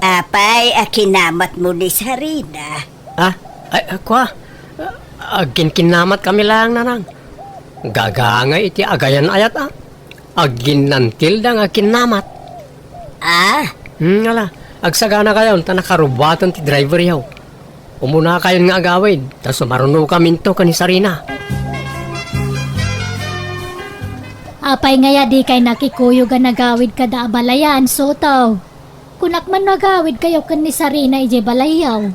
Apay a kinamatmo ni Sarina? Ah, ay, ah, kua? Agkinkinnamat kami laeng, Nanang. Gagangay iti agayan-ayat, ah. Agginnantilda nga kinnamat. Ah? Hmm, ala. Agsaganakayon ta nakarubaten ti driveryo. Umunakayon nga agawid, ta sumarunokaminto ken ni Sarina. Apay ngay a dikay nakikuyog a nagawid kada abalayan, Soto? Kunak man no agawidkayo ken ni Sarina idiay balayyo.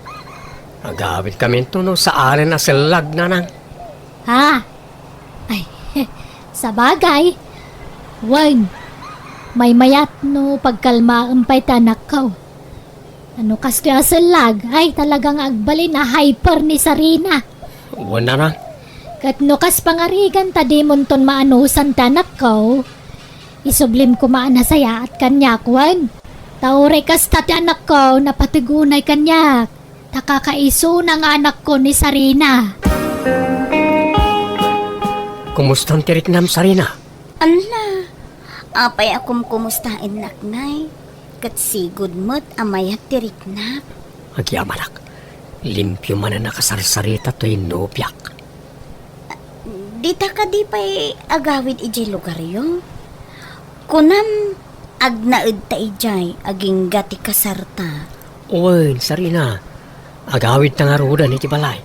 Agawidkaminto no saaren a sellag, Nanang. Ha? Ay, sabagay. Wen, maymayat no pagkalmaem pay ti anakko. Ano kastoy a sellag? Ay, talaga nga agbalin a hyper ni Sarina. Wen, Nanang. Ket no kas pangarigan ta dimonton maanusan ti anakko, isublim koma a nasayaat kaniak, wen. Ta uray kasta ti anakko, napateg unay kaniak. Ta kakaisuna nga anakko ni Sarina. Kumustan ti riknam, Sarina? Ala, apay a kumkumustaennak ngay? Ket sigud met a mayat ti riknak. Agyamanak, limpio manen a kasarsarita toy nobiak. Dita kadi pay agawid idiay lugaryo? Kunam, agnaed ta idiay agingga ti kasarta. Wen, Sarina, agawidta ngaruden iti balay.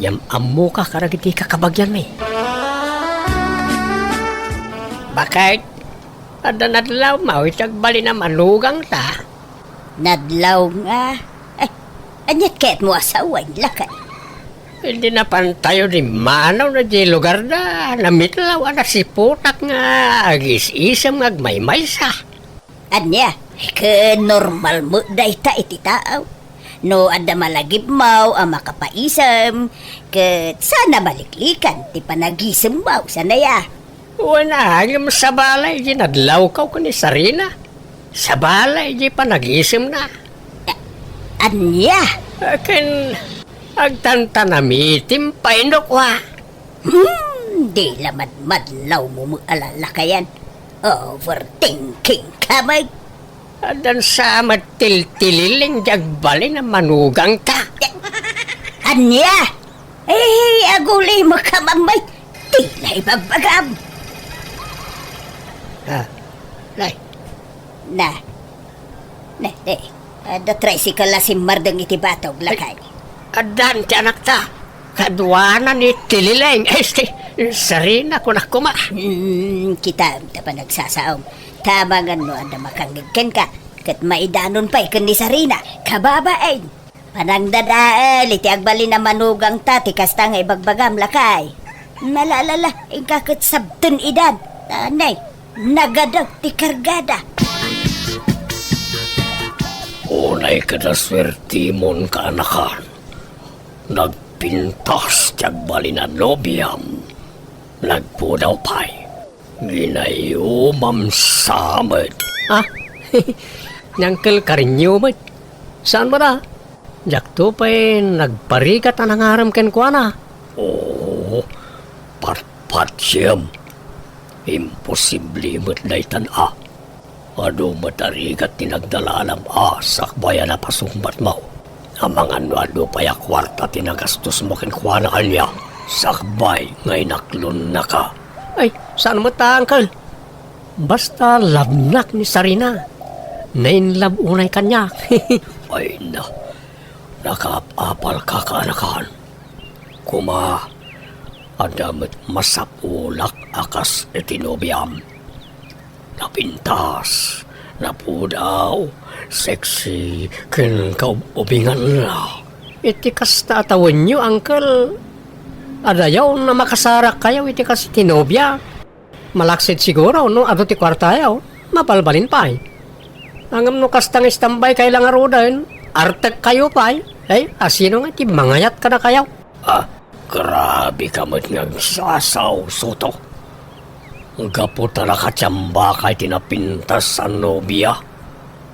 Ngem ammoka kadagiti kakabagianmi. Baket, adda nadlawmo iti agbalin a manugangta? Nadlaw nga. Ay, aniat kayatmo a sawen, lakay? Idi napantayo dimmanaw na di lugarda, namitlaw a nasiputak nga agis-isem nga agmaymaysa. Ania, ket normal met dayta iti tao. No adda malagipmaw a makapaisem, ket saan a maliklikan ti panagisemmaw, saan aya? Wen a, ngem sabali idi nadlawkaw ken ni Sarina. Sabali idi panagisemna. A-, ania? Ken agtantanamitim pay no kua. Hmm, di la madmadlawmo met a lalakayan. Overthinking ka met. Addan sa met tiltilileng di agbalin a manugangta. Ania? Eh, aguli mo ka, Mamay. Di la ibagbagam. Ah, nay. Na. Na, eh, adda tricycle a simmardeng iti batog, lakay. Addan ti anakta. Kaduana ni Tilileng. Este, Sarina, kunak koma. Hmm, kitam ta panagsasaom. Tama nga no adda makangngeg kenka, ket maidanon pay ken ni Sarina. Kababain. Panangdadael iti agbalin a manugangta ti kasta nga ibagbagam, lakay. Nalalala, inka ket sabten idan. Anay, nagadaw ti kargada. Unay ket a suertimon, kaanakan. Nagpintas ti agbalin a nobiam. Nagpudaw pay. Ginayumam sa met. Ah, ni Uncle Karinyo met. Saan met a? Diakto pay nagparigat a nangarem kenkuana. Oo, patpatsem. Imposible met daytan a. Adu met a rigat ti nagdalalam a sakbay a napasungbatmo. Amangan no adu pay a kuarta ti nagastosmo kenkuana ania, sakbay nga inaklonnaka. Ay, saan met a, Uncle. Basta labnak ni Sarina. Na-in love unay kaniak. Ay na, nakaap-apalka, kaanakan. Koma, adda met masapulak a kas iti nobiam. Napintas, napudaw, sexy, ken kaub-ubingan la. Iti kasta a tawenyo, Uncle, adayaw a makasarakkayo iti kas iti nobia. Malaksid siguro no adu ti kuartayo, mabalbalin pay. Ngem no kasta nga istambaykay la ngaruden, artekkayo pay. Ay, asino nga ti mangayat kadakayo? Ah, grabe ka met nga agsasao, Soto. Gapu ta nakatiambaka iti napintas a nobia,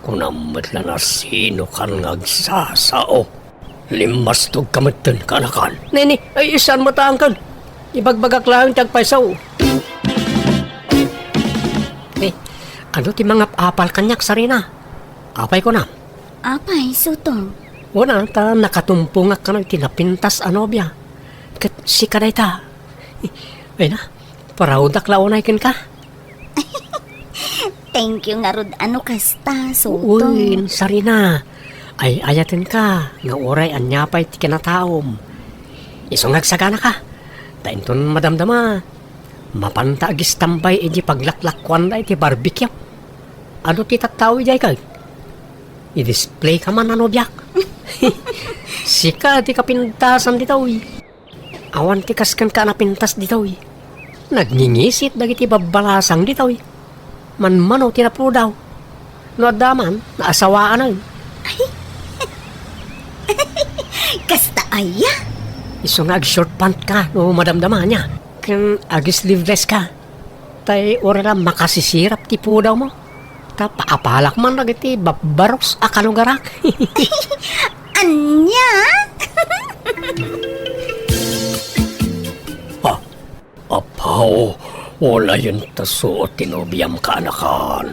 kunam met la no asinokan nga agsasao. Limmastog ka metten, kaanakan. Nini, ay, saan met a, Uncle. Ibagbagak laeng ti agpayso. Eh, adu ti mangap-apal kaniak, Sarina? Apay kunam? Apay, Soto? Wen a, ta nakatumpongak kano iti napintas a nobia. Ket sika dayta. Ay na, paraudak la unay kenka. Thank you ngarud a no kasta, Soto. Uy, Sarina. Ay-ayatenka nga uray ania pay ti kinataom. Isu nga agsaganaka. Ta inton madamdama, mapanta agistambay iti paglaklakuanda iti barbecue. Adu ti tattao idiay kay? I-display ka man a nobiak. Sika ti kapintasan ditoy. Awan ti kas kenka a napintas ditoy. Nagngingisit dagiti babbalasang ditoy. Manmano ti napudaw. No adda man, naasawaanen. Ay. Kasta aya? Isu nga ag-short pant ka no madamdama ania. Ken ag-sleeveless ka. Tay uray la makasisirap ti pudawmo. Ta paapalak man dagiti babbaros a kalugarak. Ania? Ah, apaw, unayen ta suot ti nobiam, kaanakan.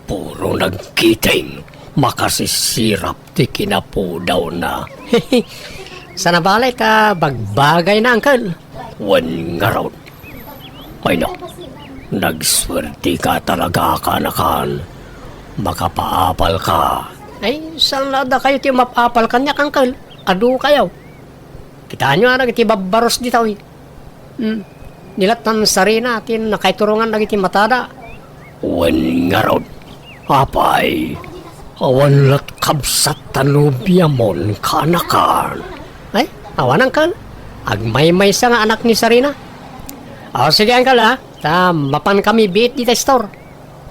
Puro nagkiting, makasisirap ti kinapudawna. Saan a bale ta bagbagayna, Uncle. Wen ngarud. Ay na, Nagsuerteka talaga, kaanakan. Makapaapalka. Ay, saan la dakayo ti mapaapal kaniak, angkel? Kadukayo. Kitaenyo a dagiti babbarus ditoy. Hmm. Ni la tan sarina ti nakaiturongan dagiti matada. Wen ngarud, apay, awan lat kabsat ta nobiamon, kaanakan. Ay, awan, angkel. Agmaymaysa nga anak ni sarina. O, sige, angkel, a. Ta mapankami biit dita store.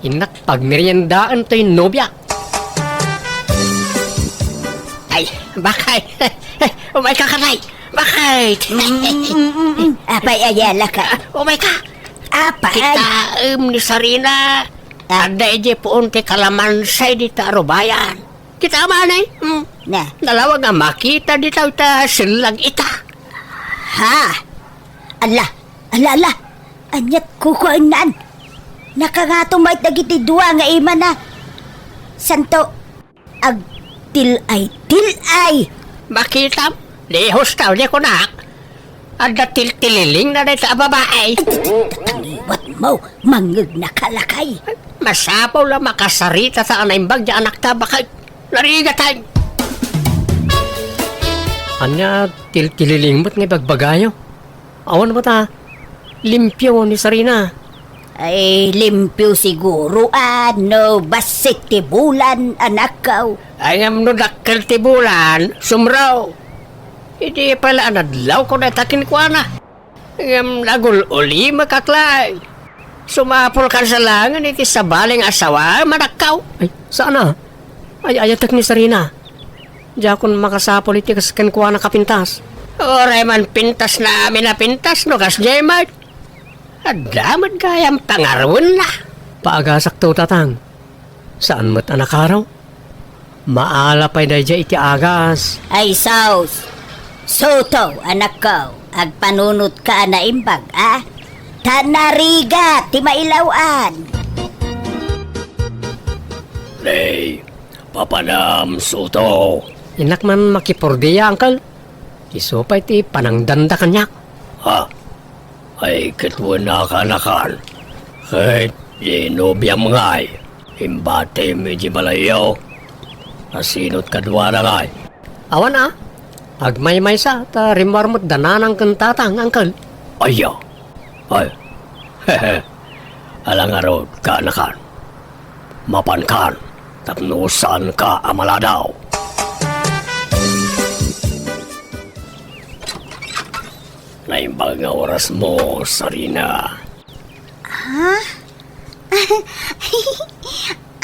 Innak pagmeriendaen toy nobia. Ay, bakay. Umayka, katay. Bakay. Mm, mm, mm, mm. Apay, ayala ka. Umayka. Apay. Kitaem ni sarina. Ah. Adda idiay puon ti kalamansay dita arubayan. Kitaem, anay? Hmm. Na. Nalawag nga makita dita ta sellag ita. Ha? Ala, ala, ala. Aniat kukuennan? Nakangato met dagiti dua nga imana. Santo, agtil-ay, til-ay. Makitam? Dihos ta, di kunak. Adda tiltililingna dayta a babai. Ay, tangiwat mo, mangngegna ka, lakay. Masapul a makasarita ta a naimbag ti anakta, bakay. Narigatay. Ania, tiltililing met nga ibagbagayo? Awan met a limpio ni sarina. Ay, limpio siguro, a, no bassit ti bulan, anakko. Ay, ngem no dakkel ti bulan, sumro. Idi pala a nadlawko dayta kenkuana. Ngem nagul-ulimek, aklay. Sumapulkan sa langen iti sabali nga asawa, manakkaw. Ay, saan a? Ay, ayatek ni sarina. Diakon makasapul iti kas kenkuana kapintas. Uray man pintas na amin a pintas, no kasdiay met. Adda met gayam pangaruenna. Paagasakto, tatang. Saan met a nakaro? Maala pay daydiay iti agas. Ay, sus! Soto, anakko, agpanunotka a naimbag, a? Ta narigat ti mailaw-an. Nay, papanam, Soto. Innak man makipurdia, angkel. Isu pay ti panangdanda kaniak. Ha? Ay, ket wen a, kaanakan. Ket di nobiam ngay, imbatim iti balayyo. Asinot kaduana ngay? Awan a. Agmaymaysa ta rimmuar met da nanang ken tatang, angkel. Aya. Ay. Ala ngarud, kaanakan. Mapankan tapno saanka a maladaw. Naimbag nga orasmo, Sarina. Ha?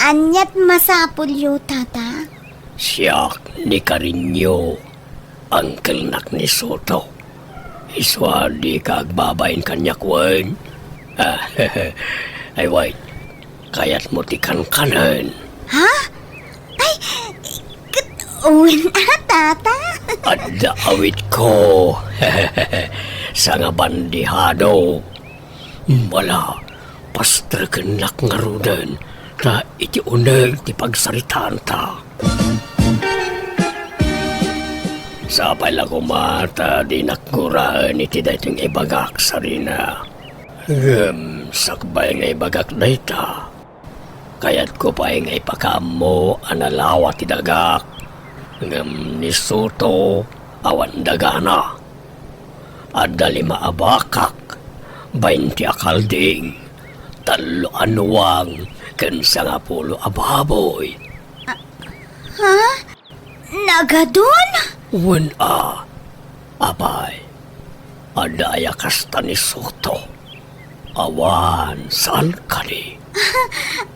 Aniat masapulyo, Tata? Siak ni Karinyo, angkelnak ni Soto. Isu a dika agbabain kaniak wen? Ay, wen. Kayatmo ti kankanen? Ha? Ay, ket wen a, Tata? Adda awitko. Sangabandihado. Mala, pastrekennak ngaruden, ta iti uneg ti pagsaritaanta. Sapay la koma ta dinak guraen iti daytoy nga ibagak, Sarina. Ngem sakbay nga ibagak dayta, kayatko pay nga ipakaammo a nalawa ti dagak, ngem ni Soto awan dagana. Adda lima a bakak, baynte a kalding, tallo a nuang, ken sangapulo a baboy. Ha? Nagadun? Wen a, apay, adda aya kasta ni Soto? Awan, saan kadi?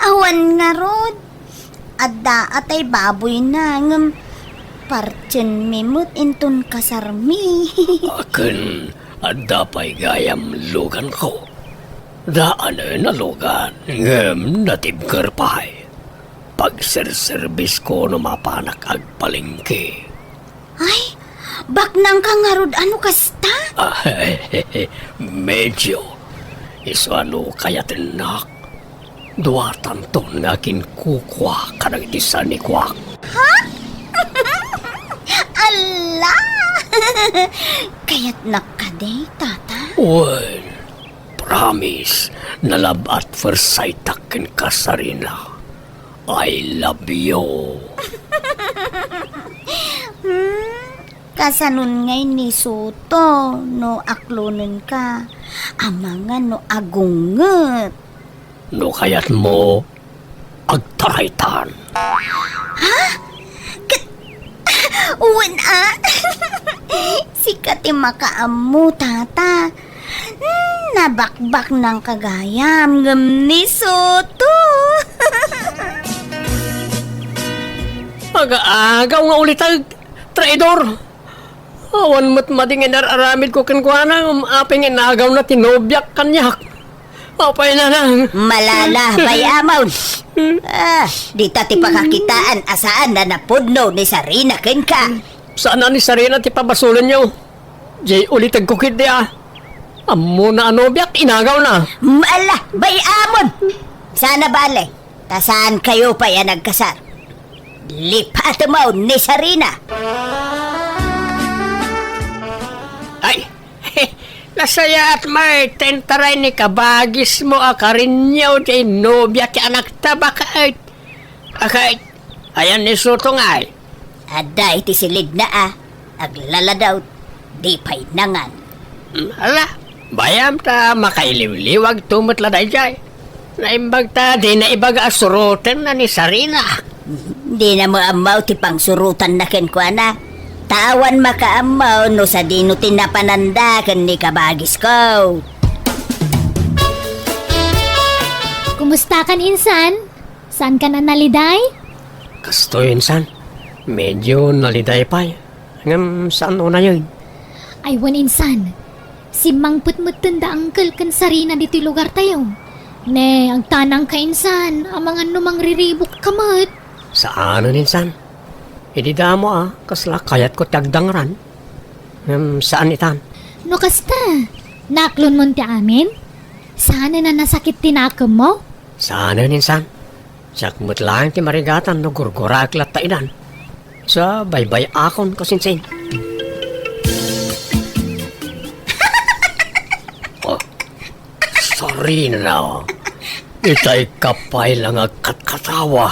Awan ngarud. Adda a tay baboyna, ngem partienmi met inton kasarmi. Akin, adda pay gayam luganko. Daanen a lugan, ngem natibker pay. Pagserserbisko no mapanak agpalengke. Ay, baknangka ngarud a no kasta? Ah, medyo. Isu a no kayatennak, duatanton nga akinkukua kadagiti sanikuak. Ha? Ala! Kayatnak kadi, Tata? Wen, promise, Na-love at first sight-ak kenka, Sarina. I love you. Hmm? Kasanon ngay ni Soto no aklonenka? Amangan no agunget. No kayatmo, agtaraytan. Ha? Ket, wen a? Sika ti makaammo, tata. Hmm, nabakbaknangka gayam, ngem ni Soto. Aga-agaw nga uliteg, traidor! Awan met madi nga inar-aramidko kenkuana, ngem apay nga inagawna ti nobiak kaniak? Apay, nanang? Malala, bay-amon. Ah, dita ti pakakitaan a saan a napudno ni Sarina kenka. Saan a ni Sarina ti pabasolenyo. Jay ulitegko ketdi a. Ammona a nobiak, inagawna. Mala, bay-amon. Sana bale, ta saankayo pay a nagkasar. Lipatemon ni Sarina. Ay, nasayaat met ti intaray ni kabagismo a karinyo ti nobia ti anakta, baket. Baket, ayan ni Soto ngay? Adda iti siligna a, aglaladaw, di pay nangan. Mm, ala, bayam ta makailiwliwagto met la daydiay. Naimbag ta dina ibaga a surotenna ni Sarina. Dina met ammo ti pangsurotanna kenkuana. Ta awan makaammo no sadino ti napananda ken ni kabagisko. Kumustakan, insan? Saankan a naliday? Kastoy, insan. Medyo naliday pay. Ngem saan unayen? Ay, wen, insan. Simmangpet metten da Uncle ken Sarina ditoy lugartayo. Ne, agtanangka, insan, amangan no mangriribukka met. Saanen, insan. Idi damo a, kasla kayatko ti agdangran. Ngem saan itan. No kasta, naaklonmon ti amin? Saanen a nasakit ti nakemmo? Saanen, insan. Siak met laeng ti marigatan no gurguraek latta inan. Sa baybay-akon, kasinsin. Oh, Sarina, itay ka pay la nga agkatkatawa.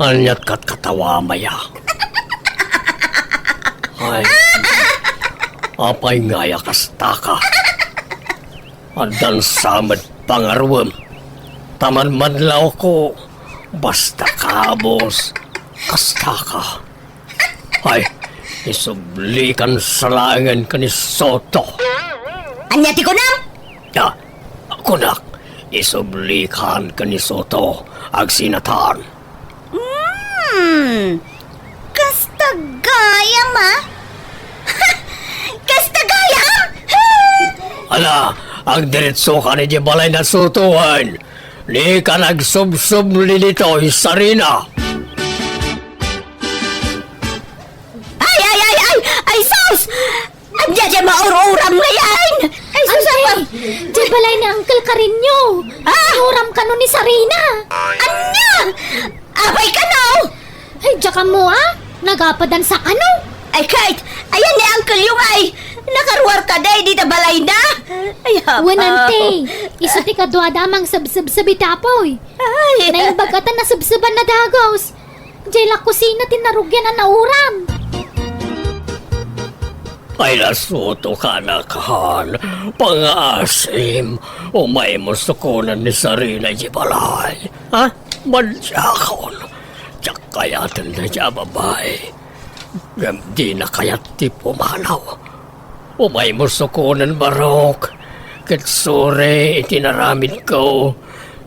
Ania't katkatawa, maya? Ay, apay ngay a kastaka? Addan sa met pangaruem. Ta manmanlawko, basta kabus, kastaka. Ay, isublikan sa laengen ken ni Soto. Ania ti kunam? Ah, kunak, isublikan ken ni Soto, agsinatan. Hmm, kasta gayam, a? Kasta gayam? Ala, agdiretsokan idiay balay na Soto wen. Dika nagsubsubli ditoy, Sarina. Ay, ay, ay, ay! Ay, sus! Ania diay maur-uram ngay? Ay, sus, Ante, diay balay ni Uncle Karinyo. Ah! Inuram kano ni Sarina. Ania? Apay kano? Ay, diak ammo, a? Nagapadan sa kano? Ay, Kate, ayan ni Uncle yung ay. Nakaruar ka day dita balay na? Ay, apo. Wen, Ante, isu ti kaduada a mangsubsubsub iti apuy. Ay. Naimbag a ta nasubsuban na dagus. Diay la kusina ti narugian a nauram. Ay, nasuto ka, anakan. Pangaasim, umaymo sukonen ni Sarina idiay balay. Ha? Madiakon. Diak kayaten daydiay a babai. Ngem dina kayat ti pumanaw. Umaymo sukonen, Barok, ket suri iti naramidko.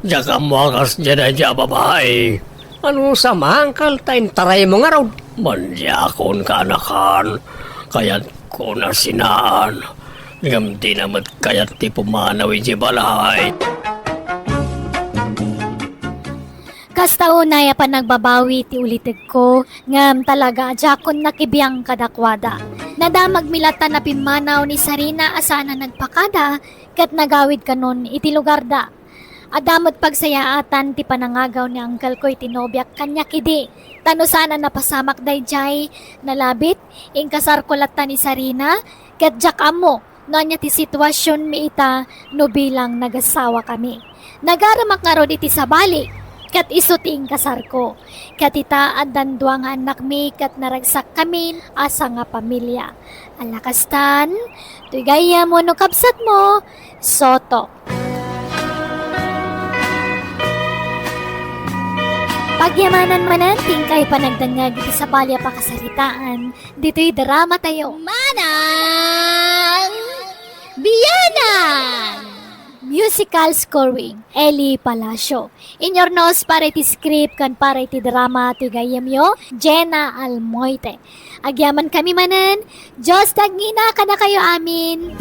Diak ammo a kasdiay daydiay a babai. Ano sa mangkal ta intaraymo ngarud? Madiakon, kaanakan. Kayatko na sinaan. Ngem dina met kayat ti pumanaw idiay balay. Kasta unay a panagbabawi ti ulitegko, ngem talaga a diakon nakibiang kadakuada. Nadamagmi latta a pimmanaw ni Sarina a saan a nagpakada ket nagawid kanon iti lugarda. Adda met pagsayaatan ti panangagaw ni angkelko iti nobiak kaniak idi, ta no saan a napasamak daydiay, nalabit, inkasarko latta ni Sarina, ket diak ammo No ania ti situasionmi ita no bilang nagasawakami. Nagaramak ngarud iti sabali, ket isu ti inkasarko. Ket ita, addan dua nga annakmi ket naragsakkamin a sangapamilia. Ala kastan, toy gayyem wenno kabsatmo, Soto. Pagyamanan manen ti inkay panagdengngeg iti sabali a pakasaritaan ditoy dramatayo. Manang Bianan! Musical scoring, Eli Palacio. Inyurnos para iti script ken para iti drama ti gayyemyo, Jenna Almoite. Agyamankami manen, Dios ti agngina kadakayo amin.